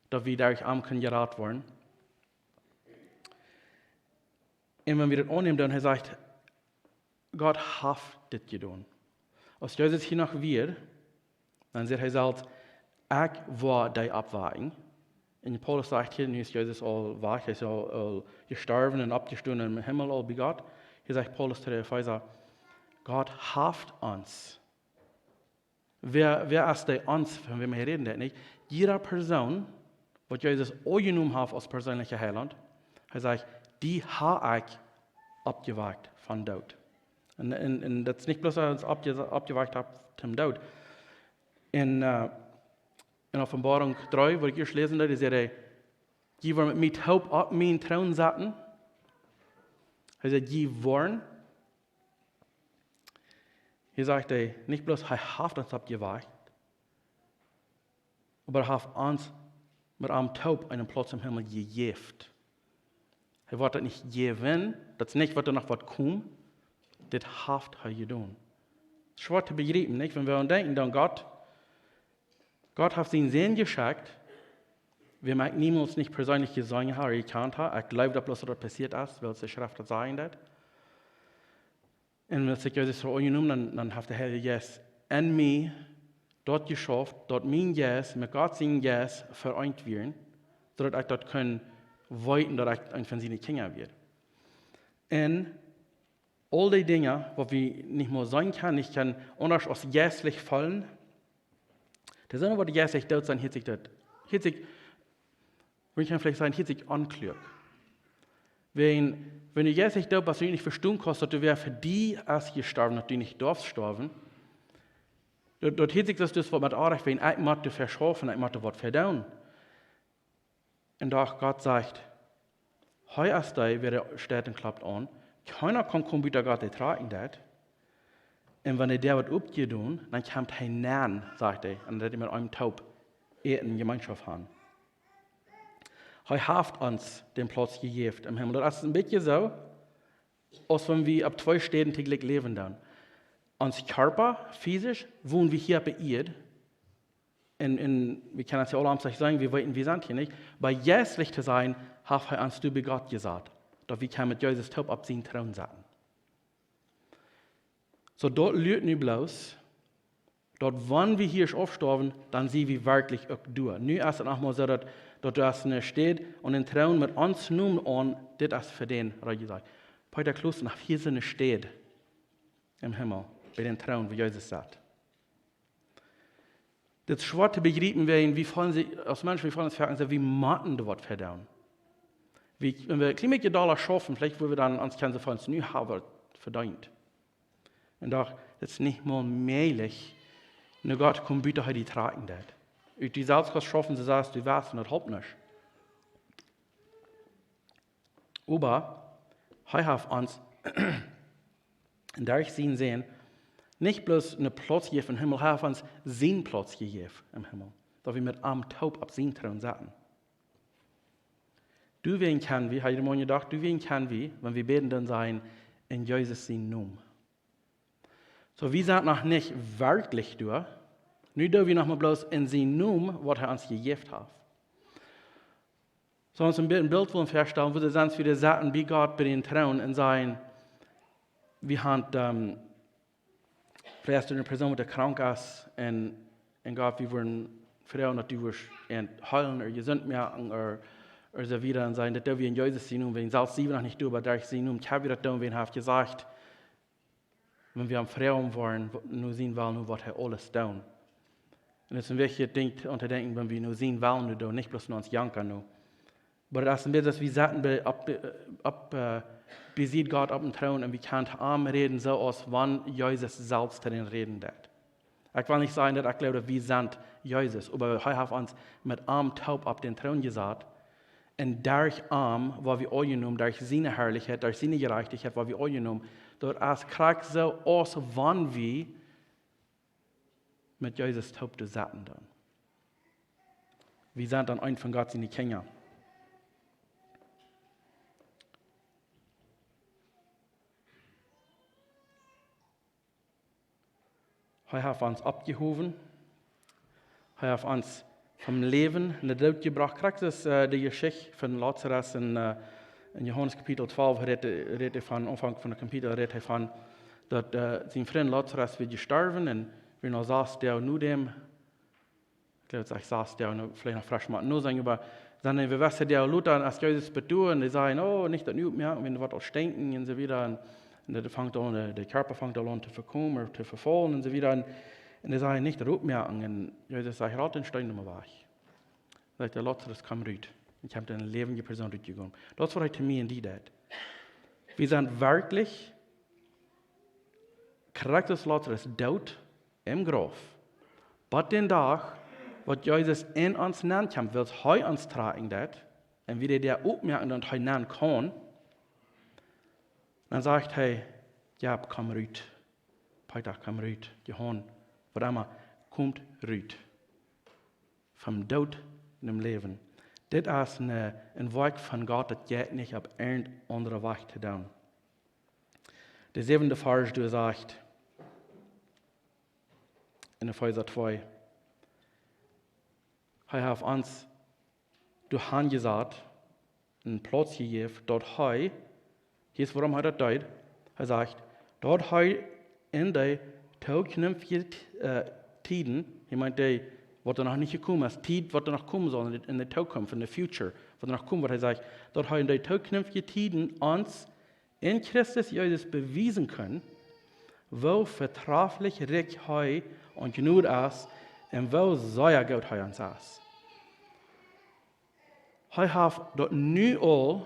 daut wie derch am kunnen jerat woaren. Un wan wie daut aunnämen, dan hee sajcht, Gott haft dit jedonen. Aus Jesus hia noch wia, dan säd hee selfst, ekj woa dee oppwakjen. Un Paulus sajcht hia, nu es Jesus aul wajch, hee es aul, aul jestorwen un oppjestonen em Himmel aul bie Gott. Hia sajcht Paulus to de Efeesa, Gott haft ons. Wäa, wäa es dee ons, von wäm hee räden deit, nich? Jieda Persoon, waut Jesus aunjenomen haft aus perseenelja Heilaunt, hee sajcht, dee hab ekj oppjewakjt vom Doot. Un, un, un daut es nich bloos, daut hee ons oppje-, oppjewakjt haft vom Doot. En, äh, en Openboarunk dree, waut ekj ieescht läsen deed, dee säd hee, jie woaren met mie toop opp mienen Troon sitten. Hee säd, jie woaren. Hia sajcht hee, nich bloos, hee haft ons oppjewakjt, oba hee haft ons met am toop eenen Plauz em Himmel jejäft. Hee woat daut nich jäwen, daut es nich, waut doa noch woat komen. Dit haft hee jedonen. Schwoa to bejriepen, nich? Wan wie aun denkjen, dan Gott, Gott haft sienen Sän jeschekjt, wäm ekj niemols nich perseenlich jeseenen hab, ooda jekjant hab. Ekj jleew daut bloos, daut daut passieet es, wiels de Schreft daut sajen deit. Un wan ekj Jesus soo aunjenomen, dan, dan haft de Heilje Jeist en mie daut jeschauft, daut mien Jeist met Gott sienen Jeist vereent wieren, soo daut ekj daut kunn weeten, daut ekj eent von siene Kjinja wia. Un aul dee Dinja, waut wie nich mea seenen kjennen, nich kjennen aundasch aus jeistlich feelen, de Sind, waut jeistlich doot sent, hieet sikj daut, hieet sikj, wie kjennen veleicht sajen, hieet sikj onkloa. Wan, wan du jeistlich doot best, wan du nich vestonen kaust, daut wäa fa die es jestorwen, daut du nich darfst stoawen, daut, daut hieet sikj daut, daut waut met Oarich, wan ekj mott doafäa schaufen, ekj mott doa waut fa doonen. Un doch Gott sajcht, hee es dee, wäa doa steit un kloppt aun. Kjeena kaun komen buta Gott, dee trakjen deit. Un wan de Däa woat oppjedonen, dan kjemt hee nenn, sajcht hee, un deit met eenem toop äten, Jemeenschoft haben. Hee haft ons dän Plauz jejäft em Himmel. Daut es een bät soo, aus wan wie opp twee Städen toojlikj läwen doonen. Ons Kjarpa, physisch, wonen wie hia opp de Ieed. Un, un wie kjennen ons jo aule aum Dach sajen, wie weeten, wie sent hia nich. Oba jeistlich to sennen, haft hee ons doa bie Gott jesat, daut wie kjennen met Jesus toop opp sienen Troon sitten. Soo, daut lieet nu bloos, daut wan wie hia aufstoawen, dan sent wie werkjlich uk doa. Nu es et noch mol soo, daut, daut doa es eene Städ aun dän Troon met ons Nomen aun, dit es fa dän, rajcht jesajcht. Peter Kloosten, hia es eene Städ em Himmel, bie dän Troon, wua Jesus sat. Dit es schwoa to bejriepen, wan wie feelen sikj, aus Menschen, wie feelen ons foaken soo, wie motten doa waut fa doonen. Wie, wan wie een kjlien bät Dolla schaufen, veleicht wua wie dan ons kjennen soo feelen, nu hab wie et vedeent. Un doch, daut es nich mol mäajlich, no Gott to komen, buta hee die trakjen deit. Ut die selfst kaust schaufen, soo aus du west, un daut halpt nuscht. Oba hee haft ons derch sienen Sän nich bloos een Plauz jejäft em Himmel, hee haft ons sienen Plauz jejäft em Himmel. Daut wie met am toop opp sienen Troon sitten. Doawäajen kjenn wie, hab ekj de Morjen jedocht, doawäajen kjenn wie, wan wie bäden, dan sajen, en Jesus sienen Nomen. Soo, wie sent noch nich werkjlich doa. Nu doo wie noch mol bloos en sienen Nomen, waut hee ons jejäft haft. Soo, ons een Bi-, een Bilt wellen faststalen, wua wie sent, wie sent bie Gott, bie dän Troon un sajen, wie haben, ähm, veleicht eene Persoon, waut krank es, un, un Gott, wie wellen froagen, daut du wurscht an heelen, ooda jesunt moaken, ooda, ooda soo wieda, un sajen, daut doo wie en Jesus sienen Nomen, wan selfst sent wie noch nich doa, oba derch sienen Nomen, kjenn wie daut doonen, wan hee haft jesajcht, wan wie am froagen woaren, waut nu sienen Wellen, nu woat hee aules doonen. Un daut es een wichtjet Dinkj aun to denkjen, wan wie nu sienen Wellen nu doonen, nich bloos no ons janken nu. Oba daut es een bät, aus wie sitten bie, opp, opp, äh, bie sied Gott oppem Troon un wie kjennen to am räden, soo aus wan Jesus selfst to dän räden deed. Ekj well nich sajen, daut ekj jleew, daut wie sent Jesus, oba hee haft ons met am toop opp dän Troon jesat. Un derch am woa wie aunjenomen, derch siene Harlichkjeit, derch siene Jerajchtichkjeit woa wie aunjenomen. Daut es krakjt soo aus wan wie met Jesus toop to sitten dan. Wie sent dan eent von Gott siene Kjinja. Hee haft ons oppjehowen. Hee haft ons vom Läwen en dän Doot jebrocht. Krakjt es, äh, de Jeschicht von Lazarus en, äh, en Johanes Kapitel twalf, rät, rät hee von, Aunfank von daut Kapitel, rät hee von, daut, äh, sien Frint Lazarus wia jestorwen un wia noch sas Doag no däm, ekj jleew, daut es sas Doag, nu veleicht noch fresch moaken no sennen, oba dan, wie weeten, dee Lota, aus Jesus bedoeld, un dee säden: "Oh, nich daut nu oppmoaken, wiels daut woat aul stinkjen," un soo wieda. Un, un daut fangt aun, de, de Kjarpa fangt aul aun to vekomen, to vefaulen un soo wieda. Un, un dee säden: "Nich daut oppmoaken." Un Jesus sajcht: "Roolt dän Steen mau wajch." Sajcht hee: "Lazarus, komm rut." Un kjemt eene läwendje Persoon rutjekomen. Daut es waut hee to mie un die deed. Wie sent werkjlich krakjt aus Lazarus doot em Grauf. Bat dän Dach, waut Jesus en ons nenn kjemt, wiels hee ons trakjen deed, un wie dee Däa oppmoaken, daut hee nenn kaun, dan sajcht hee: "Jo, komm rut. Peeta, komm rut. Johan, waut emma, komt rut." Vom Doot en däm Läwen. Dit es een, een Woakj von Gott, daut jeit nich opp een aundren Wajch to doonen. De säwende Varsch, dee sajcht, en Efeesa twee: Hee haft ons doa hanjesat, een Plauz jejäft, daut hee, hia es wuarom hee daut deed, hee sajcht, daut hee en de tookjnftje, äh, Tieden, hee meent dee, waut doa noch nich jekomen es, Tiet, waut doa noch komen saul, en de, en de Tookunft, en de future, waut doa noch komen woat, hee sajcht, daut hee en de tookjnftje Tieden ons en Christus Jesus bewiesen kaun, woo vetraflich rikj hee aun Jnod es un woo sea goot hee ons es. Hee haft daut nu aul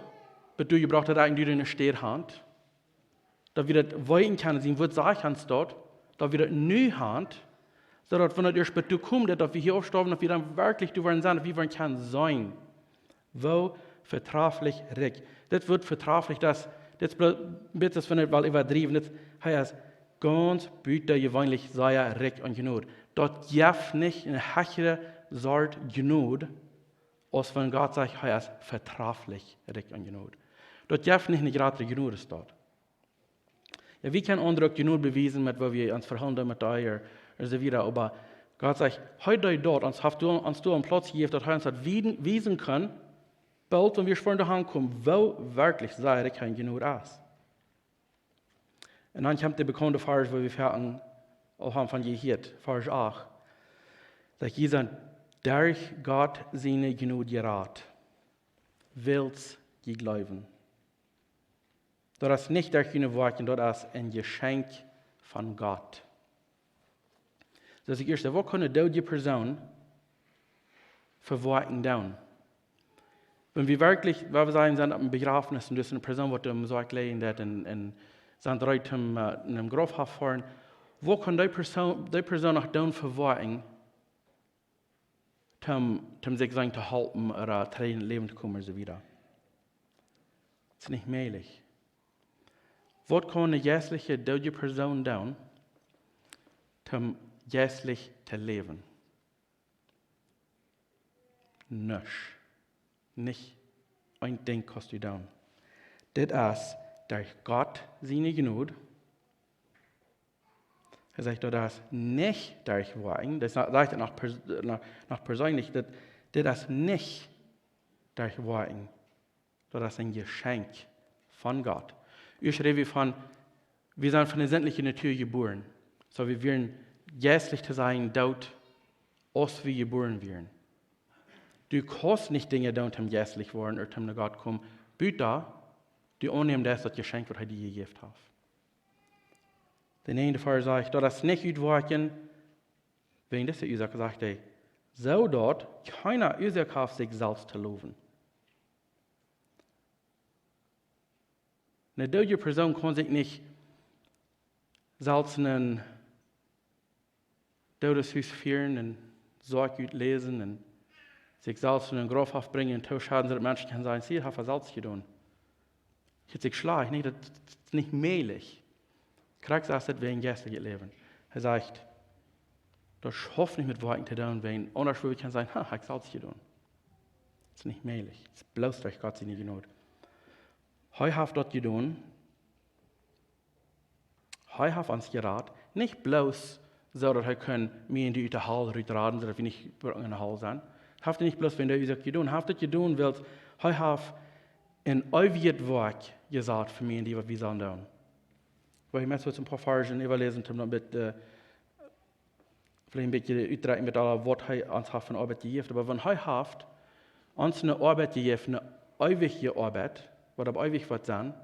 bat doa jebrocht, daut ekj un du doa ne Städ haben, daut wie daut weeten kjennen, sien Wuat sajcht ons daut, daut wie daut nu haben, soo daut wan daut ieescht bat doa kjemt, daut, daut wie hia aufstoawen, daut wie dan werkjlich doa woaren sennen, daut wie woaren kjennen seenen, woo vetraflich rikj. Dit Wuat vetraflich, daut, dit es blo-, dit es, wan ekj well äwadriewen, dit, hee es gaunz butajeweenlich sea rikj aun Jnod. Daut jeft nich eene hechre Sort Jnod, aus wan Gott sajcht, hee es vetraflich rikj aun Jnod. Daut jeft nich eene jratre Jnod aus daut. Jo, wie kjennen aundre uk Jnod bewiesen met woo wie ons vehoolen met dee, un soo wieda. Oba Gott sajcht, hee deed daut, ons haft doa, ons doa een Plauz jejäft, daut hee ons daut wieden, wiesen kaun, boolt wan wie woaren doa hankomen, woo werkjlich sea rikj hee aun Jnod es. Un dan kjemt de bekaunde Varsch, wua wie foaken aul haben von jehieet, Varsch acht. Daut jie sent derch Gott siene Jnod jerat, wiels jie jleewen. Daut es nich derch june Woakjen, daut es een Jeschenkj von Gott. Soo aus ekj ieescht säd, waut kaun eene doodje Persoon fa Woakjen doonen? Wan wie werkjlich, wan wie sajen, sent opp een Bejrafnis un doa es eene Persoon, waut em Sarg lijen deit un, un sent reed om, äh, en een Grauf to foaren, waut kaun dee Persoon, dee Persoon noch doonen fa Woakjen, om, om sikj sennen to halpen, ooda trigj en Läwen to komen, un soo wieda. Daut es nich mäajlich. Waut kaun eene jeistlich doodje Persoon doonen, om jeistlich to läwen? Nuscht. Nich een Dinkj kaust du doonen. Dit es derch Gott siene Jnod. Hee sajcht, daut es nich derch Woakjen. Daut sajcht hee noch pers-, noch, noch perseenlich, daut, dit es nich derch Woakjen. Daut es een Jeschenkj von Gott. Ieescht räd wie von, wie sent von de sintliche Natua jebuaren. Soo, wie wieren jeistlich to sennen doot, aus wie jebuaren wieren. Du kaust nich Dinja doonen, om jeistlich woaren, ooda om no Gott komen, buta du aunnämen deist daut Jeschenkj, waut hee die jejäft haft. De näajende Varsch sajcht, daut es nich ut Woakjen, wäajen dise Uasoak sajcht hee, soo daut kjeena Uasoak haft, sikj selfst to lowen. Een doodja Persoon kaun sikj nich selfst en een Doodeshus fieren un Sorj utläsen un sikj selfst en een Grauf brinjen un tooschaufen, soo daut Menschen kjennen sajen: "See, daut haft hee selfst jedonen." Hieet sikj schlajcht, nä, daut es nich mäajlich. Krakjt soo es daut wäajen jeistlichet Läwen. Hee sajcht, daut haft nich met Woakjen to doonen, wäajen aundasch wudd wie kjennen sajen: "Ha, hab ekj selfst jedonen." Daut es nich mäajlich. Daut es bloos derch Gott siene Jnod. Hee haft daut jedonen. Hee haft ons jerat, nich bloos soo daut hee kunn mie un die ut de Hal rutraden, soo daut wie nich bruckten en de Hal sennen. Haft hee nich bloos wäajen dee Uasoak jedonen, haft daut jedonen, wiels hee haft een eewjet Woakj jesat fa mie un die, waut wie sellen doonen. Well ekj mau een poa Varzen äwaläsen, om daut met, äh, veleicht een bät utdrekjen met aul waut hee ons haft von Oabeit jejäft. Oba wan hee haft ons eene Oabeit jejäft, eene eewje Oabeit, waut opp eewich woat sennen,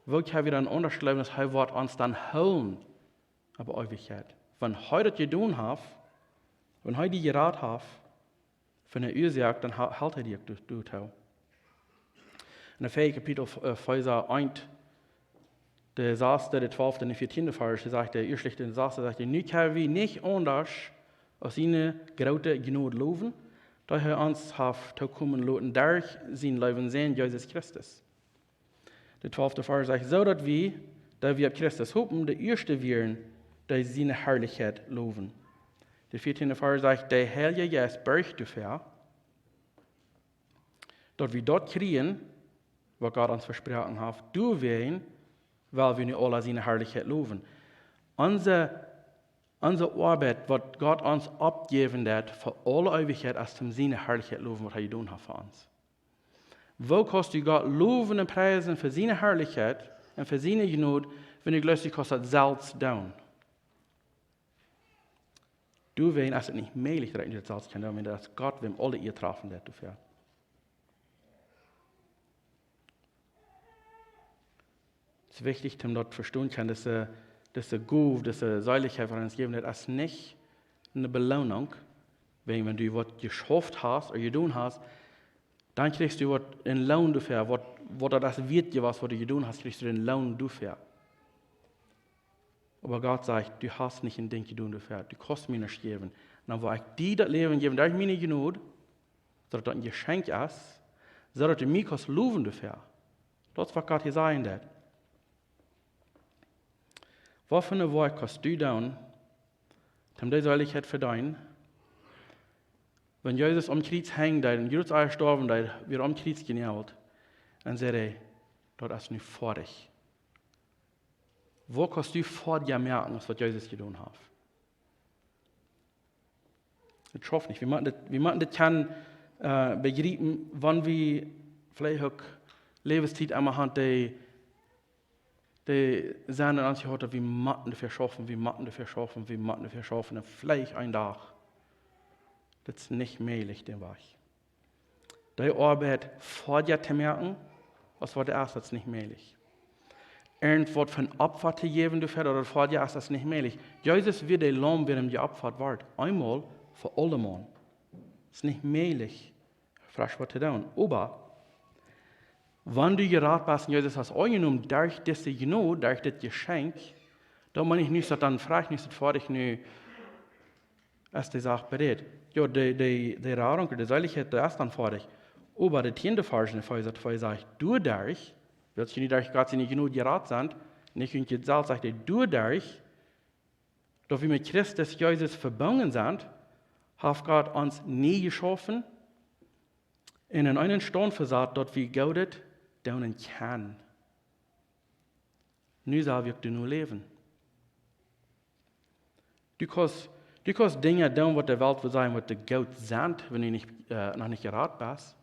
woo kjenn wie dan aundasch jleewen, daut hee woat ons dan hoolen opp Eewichkjeit? Wan hee daut jedonen haft, wan hee die jerat haft, von de Uasoak, dan ha-, helt hee die uk doa-, doatoo. En de Efeesa Kapitel, äh, Efeesa eent, de sasde, de twalfde un de vieetieende Varsch, sajcht hee, ieescht de sasde, sajcht hee: "Nu kjenn wie nich aundasch aus siene groote Jnod lowen, dee hee ons haft tookomen loten derch sienen leewen Sän Jesus Christus." De twalfde Varsch sajcht: "Soo daut wie, dee wie opp Christus hopen, de ieeschte wieren, dee siene Harlichkjeit lowen." De vieetieende Varsch sajcht: "De Heilje Jeist borcht doafäa, daut wie daut kjrieen, waut Gott ons vesproaken haft. Doawäajen well wie nu aula siene Harlichkjeit lowen." Onse, onse Oabeit, waut Gott ons oppjäwen deit fa aule Eewichkjeit, es toom siene Harlichkjeit lowen, waut hee jedonen haft fa ons. Woo kaust du Gott lowen un priesen fa siene Harlichkjeit un fa siene Jnod, wan du jleefst, du kaust daut selfst doonen? Doawäajen es daut nich mäajlich, daut du daut selfst kaust doonen, wan daut es Gott, wäm aule Ea trafen deit doafäa. Daut es wichtich, om daut vestonen kjennen, daut dise, dise Gow, dise Seelichkjeit, waut hee ons jejäft haft, es nich eene Beloonunk, wäajen wan du waut jeschauft hast ooda jedonen hast, dan kjrichst du waut en Loon doafäa, waut, waut daut es wieet jewast, waut du jedonen hast, kjrichst du dän Loon doafäa. Oba Gott sajcht: "Du hast nich een Dinkj jedonen doafäa, du kaust mie nuscht jäwen. Dan well ekj die daut Läwen jäwen derch miene Jnod, soo daut daut een Jeschenkj es, soo daut du mie kaust lowen doafäa." Daut es, waut Gott hia sajen deit. Waut fa eene Woakj kaust du doonen, om dee Seelichkjeit vedeenen? Wan Jesus aum Kjriez henjen deed un Judas Iskariot storwen deed, wort aum Kjriez jenäajelt un säd hee: "Daut es nu foadich." Waut kaust du foadich moaken, aus waut Jesus jedonen haft? Daut schauft nich. Wie motten daut, wie motten daut kjennen, äh, bejriepen, wan wie veleicht uk Läwenstiet emma han, dee, dee sent en ons jehaut, daut wie motten doafäa schaufen, wie motten doafäa schaufen, wie motten doafäa schaufen, un veleicht een Dach. Daut es nich mäajlich, dän Wajch. Dee Oabeit foadich to moaken, aus waut et es, daut es nich mäajlich. Irjent waut fa een Opfa to jäwen doafäa, daut et foadich es, daut es nich mäajlich. Jesus wia daut Laum, waut jeopfat wort, eemol fa aulemol. Daut es nich mäajlich, fresch waut to doonen. Oba wan du jerat best un Jesus hast aunjenomen derch dise Jnod, derch dit Jeschenkj, dan meen ekj nich, daut dan froag nich, daut foadich nu es de Sach berät. Jo, de, de, de Radunk, de Seelichkjeit, daut es dan foadich. Oba de tieende Varsch en Efeesa twee sajcht: "Doaderch, wiels jie nu derch Gott siene Jnod jerat sent, nich ut junt selfst," sajcht hee, "doaderch, daut wie met Christus Jesus vebungen sent, haft Gott ons nie jeschaufen un en eenen Staunt vesat, daut wie Goodet doonen kjennen." Nu sell wie uk doano läwen. Du kaust, du kaust Dinja doonen, waut de Welt well sajen, waut de goot sent, wan du nich, äh, noch nich jerat best.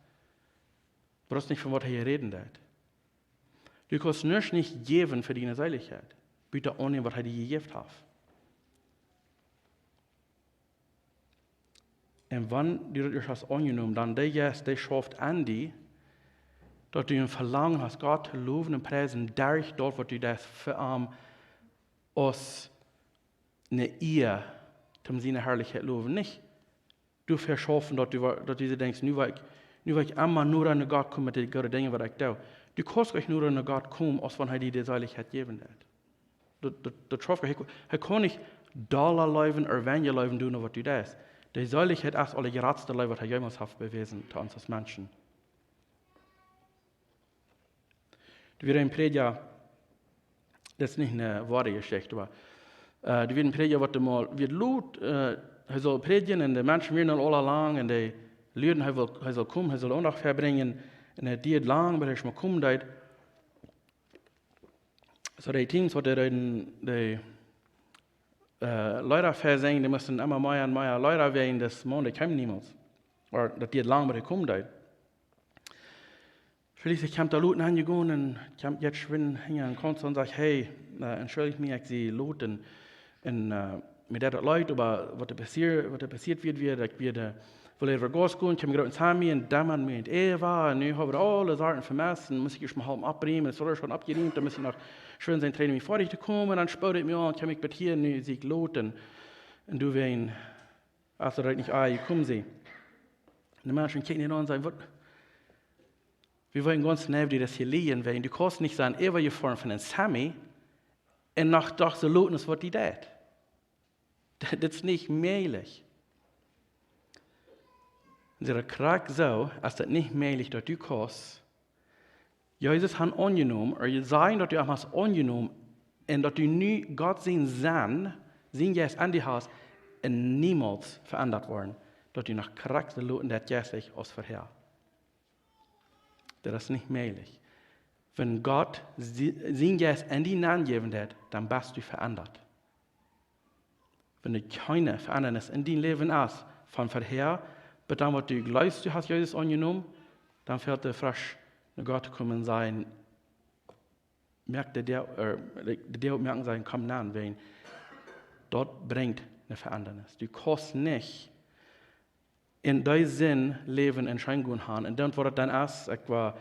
Oba daut es nich, von waut hee räden deit. Du kaust nuscht nich jäwen fa diene Seelichkjeit, buta aunnämen, waut hee die jejäft haft. Un wan du daut ieescht hast aunjenomen, dan de Jeist, dee schauft en die, daut du een Velangen hast, Gott to lowen un priesen, derch daut, waut du deist fa am, aus eene Ea, om siene Harlichkjeit lowen. Nich doafäa schaufen, daut du, daut du denkjst: "Nu well ekj, nu well ekj emma noda no Gott komen met de goode Dinja, waut ekj doo." Du kaust nich noda no Gott komen, aus wan hee die de Seelichkjeit jäwen deit. Daut, daut, daut schauft nich. Hee, hee kaun nich dolla leewen ooda weinja leewen doonen, waut du deist. De Seelichkjeit es aul de jratste Leew, waut hee jemols haft bewäsen to ons aus Menschen. Doa wia een Prädja, daut es nich eene woare Jeschicht, oba, äh, doa wia een Prädja, waut emol wia lot, äh, hee sull prädjen un de Menschen wieren aul lang un dee luaden, hee wull, hee sull komen, hee sull Aundacht vebrinjen. Un et dieed lang, bat hee mol komen deed. Soo de Teams, waut dee, dee, äh, Leeda vesinjen, dee musten emma mea un mea Leeda wäajen dis Maun, dee kjeem niemols. Oba daut dieed lang, bat hee komen deed. Schlieslich kjemt hee lot aunjegonen un kjemt jetzt schwind hinja aun Konz un sajcht: "Hey, äh, entschuldigt mie, ekj sie lot un, un, äh, mie deit daut leet, oba waut doa passieet, waut doa passieet wia, wia, daut ekj wia, äh, wull äwa Gas gonen, kjeem grooten Sami un dämmat mie en Äwa, un nu hab wie aule Sachen vemesst, un mott ekj ieescht mol halpen oprieemen, daut es aul schwoa oppjerieemt, dan mott ekj noch schwind sennen, Training mie foadich to komen, un dan spood ekj mie aun, kjeem ekj bat hia, nu sie ekj lot un, un doawäajen, aus daut nich aunjekomen sie." De Menschen kjikjen am aun un sajen: "Waut?" Wie woaren gaunz neiw die daut hia lieren, wiels du kaust nich sennen äwajefoaren von een Sami un noch doch soo lot aus waut die deit. Daut, daut es nich mäajlich. Un see, daut krakjt soo, aus daut nich mäajlich, daut du kaust Jesus han aunjenomen, ooda sajen, daut du am hast aunjenomen, un daut du nu Gott sien Sän, sien Jeist en die hast, un niemols veendat woaren, daut du noch krakjt soo lot en daut jeistlich aus verhäa. Daut es nich mäajlich. Wan Gott si-, sien Jeist en die nenjäwen deit, dan best du veendat. Wan doa kjeene Veendanis en dien Läwen es, von verhäa, bat dan waut du jleefst, du hast Jesus aunjenomen, dan fält die fresch no Gott to komen un sajen, moak de Däa, äh, de Däa oppmoaken, sajen: "Komm nenn", wiels daut brinjt eene Veendanis. Du kaust nich en dee Sind läwen un scheen gonen han. Un dan waut daut dan es, ekj woa,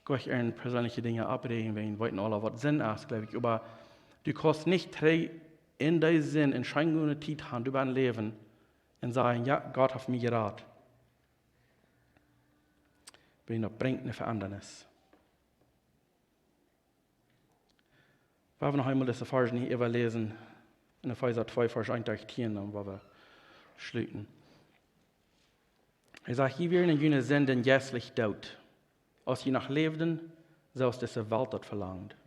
ekj woa nich en perseenliche Dinja oppräajen, wiels wie weeten aule, waut Sind es, jleew ekj. Oba du kaust nich trigj en dee Sind un scheen gonen Tiet han, du best läwen un sajen: "Jo, Gott haft mie jerat." Wiels daut brinjt eene Veendanis. Wie woaren noch eemol dise Varsch hia äwaläsen, en Efeesa twee, Varsch eent bat tieen, dan woa wie schluten. Hee sajcht: "Jie wieren en june Sinden jeistlich doot, aus jie noch läwden, soo aus dise Welt daut velangt.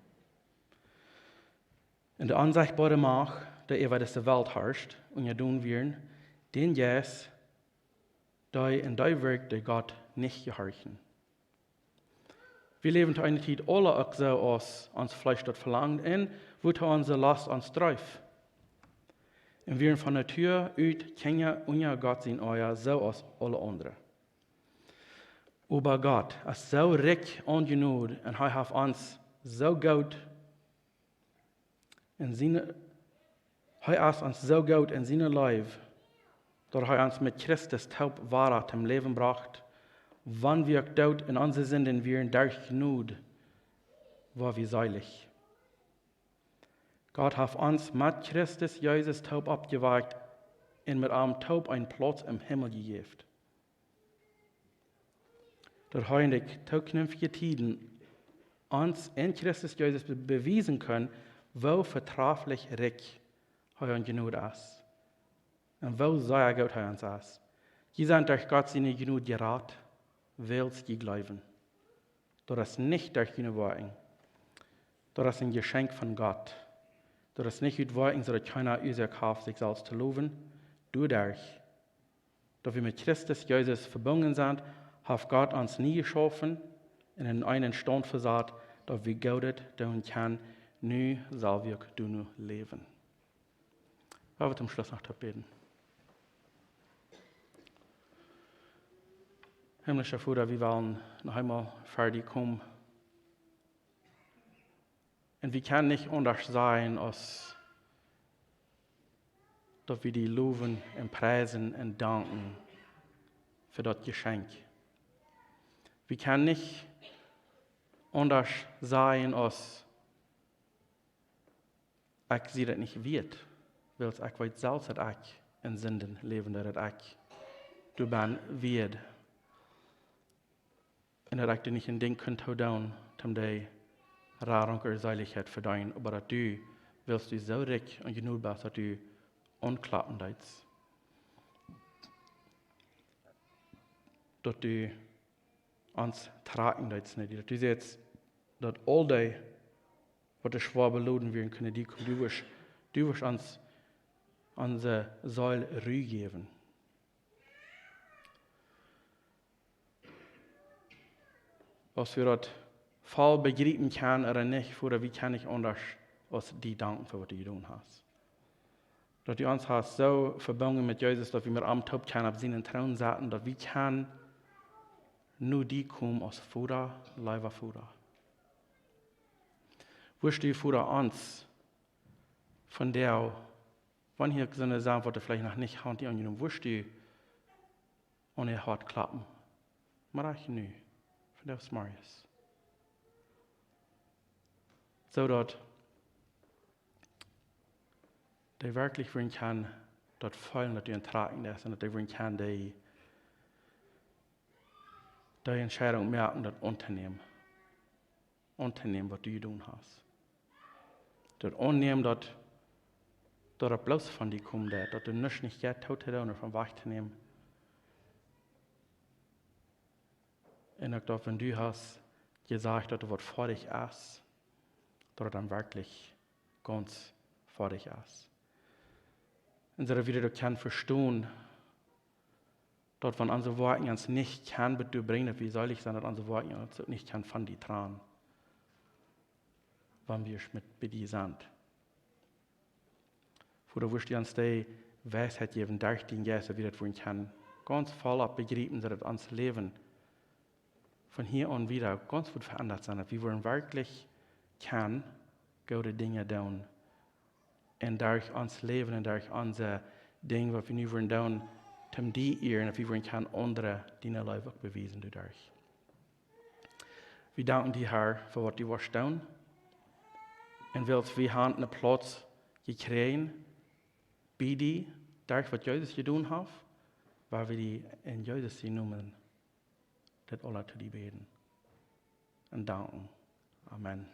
Un de onsechtboare Macht, dee äwa dise Welt harscht, unjadon wieren, dän Jeist, dee en dee wirkjt, dee Gott nich jehorchen." Wie läwden to eene Tiet aule uk soo, aus ons Fleesch daut velangt, un woo to onse Lost ons dreef. Un wieren von Natua ut Kjinja unja Gott sien Oaja, soo aus aule aundre. Oba Gott es soo rikj aun Jnod un hee haft ons soo goot en siene, hee es ons soo goot en siene Leew, daut hee ons met Christus toop wada toom Läwen brocht, wan wie uk doot en onse Sinden wieren, derch Jnod woa wie seelich. Gott haft ons met Christus Jesus toop oppjewakjt un met am toop een Plauz em Himmel jejäft, daut hee en de tookjinftje Tieden ons en Christus Jesus be-, bewiesen kunn, woo vetraflich rikj hee aun Jnod es un woo sea goot hee ons es. Jie sent derch Gott siene Jnod jerat, wiels jie jleewen. Daut es nich derch june Woakjen. Daut es een Jeschenkj von Gott. Daut es nich ut Woakjen, soo daut kjeena Uasoak haft, sikj selfst to lowen. Doaderch, daut wie met Christus Jesus vebungen sent, haft Gott ons nie jeschaufen un en eenen Staunt vesat, daut wie Goodet doonen kjennen. Nu sell wie uk doano läwen. Lot ons toom Schluss noch toop bäden. Himmlischa Voda, wie wellen noch eemol ver die komen. Un wie kjennen nich aundasch sajen, aus daut wie die lowen un priesen un danken fa daut Jeschenkj. Wie kjennen nich aundasch sajen, aus: "Ekj sie daut nich wieet, wiels ekj weet selfst, daut ekj en Sinden läwen doo, daut ekj doa benn wieet." Un daut ekj die nich een Dinkj kunn too doonen, om dee Radunk ooda Seelichkjeit vedeenen, oba daut du, wiels du soo rikj un jenuach best, daut du aunklappen deetst. Daut du ons trakjen deetst no die. Daut du sajchst, daut aul dee, waut schwoa beloden wieren, kunnen no die komen. Du woascht, du woascht ons, onse Seel Ru jäwen. Aus wie daut voll bejriepen kjennen ooda nich, Voda, wie kjennen nich aundasch aus die danken fa waut du jedonen hast. Daut du ons hast soo vebungen met Jesus, daut wie met am toop kjennen opp sienen Troon sitten, daut wie kjennen no die komen aus Voda, leewa Voda. Woascht du, Voda, ons vondoag, wan hia soone sent, waut veleicht noch nich haben aunjenomen, woascht du aun äa Hoat kloppen. Mau rajcht nu, vondoag zemorjes. Soo daut dee werkjlich woaren kjennen daut feelen, daut du an trakjen deist, un daut dee woaren kjennen dee, dee Entscheidunk moaken, daut auntonämen. Auntonämen, waut du jedonen hast. Daut aunnämen, daut, daut daut bloos von die kjemt, daut, daut du nuscht nich jeit too to doonen ooda von wajch to nämen. Un uk daut, wan du hast jesajcht, daut doa waut fa die es, daut daut dan werkjlich gaunz fa die es. Un soo daut wie daut kjennen vestonen, daut wan onse Woakjen ons nich kjennen bat doa brinjen, daut wie seelich sent, daut onse Woakjen ons uk nich kjennen von die trannen, wan wie met bie die sent. Voda, woascht du ons dee Weisheit jäwen, derch dienen Jeist, daut wie daut woaren kjennen gaunz voll opp bejriepen, soo daut ons Läwen von hia aun wieda gaunz woat veendat sennen, daut wie woaren werkjlich kjennen goode Dinja doonen. Un derch ons Läwen un derch onse Dinja, waut wie nu woaren doonen, toom die ieren, daut wie woaren kjennen aundre diene Leew uk bewiesen doaderch. Wie danken die, Herr, fa waut du woascht doonen. Un wiels wie haben een Plauz jekjräajen bie die, derch waut Jesus jedonen haft, woa wie die en Jesus sienen Nomen dit aula to die bäden un danken. Amen.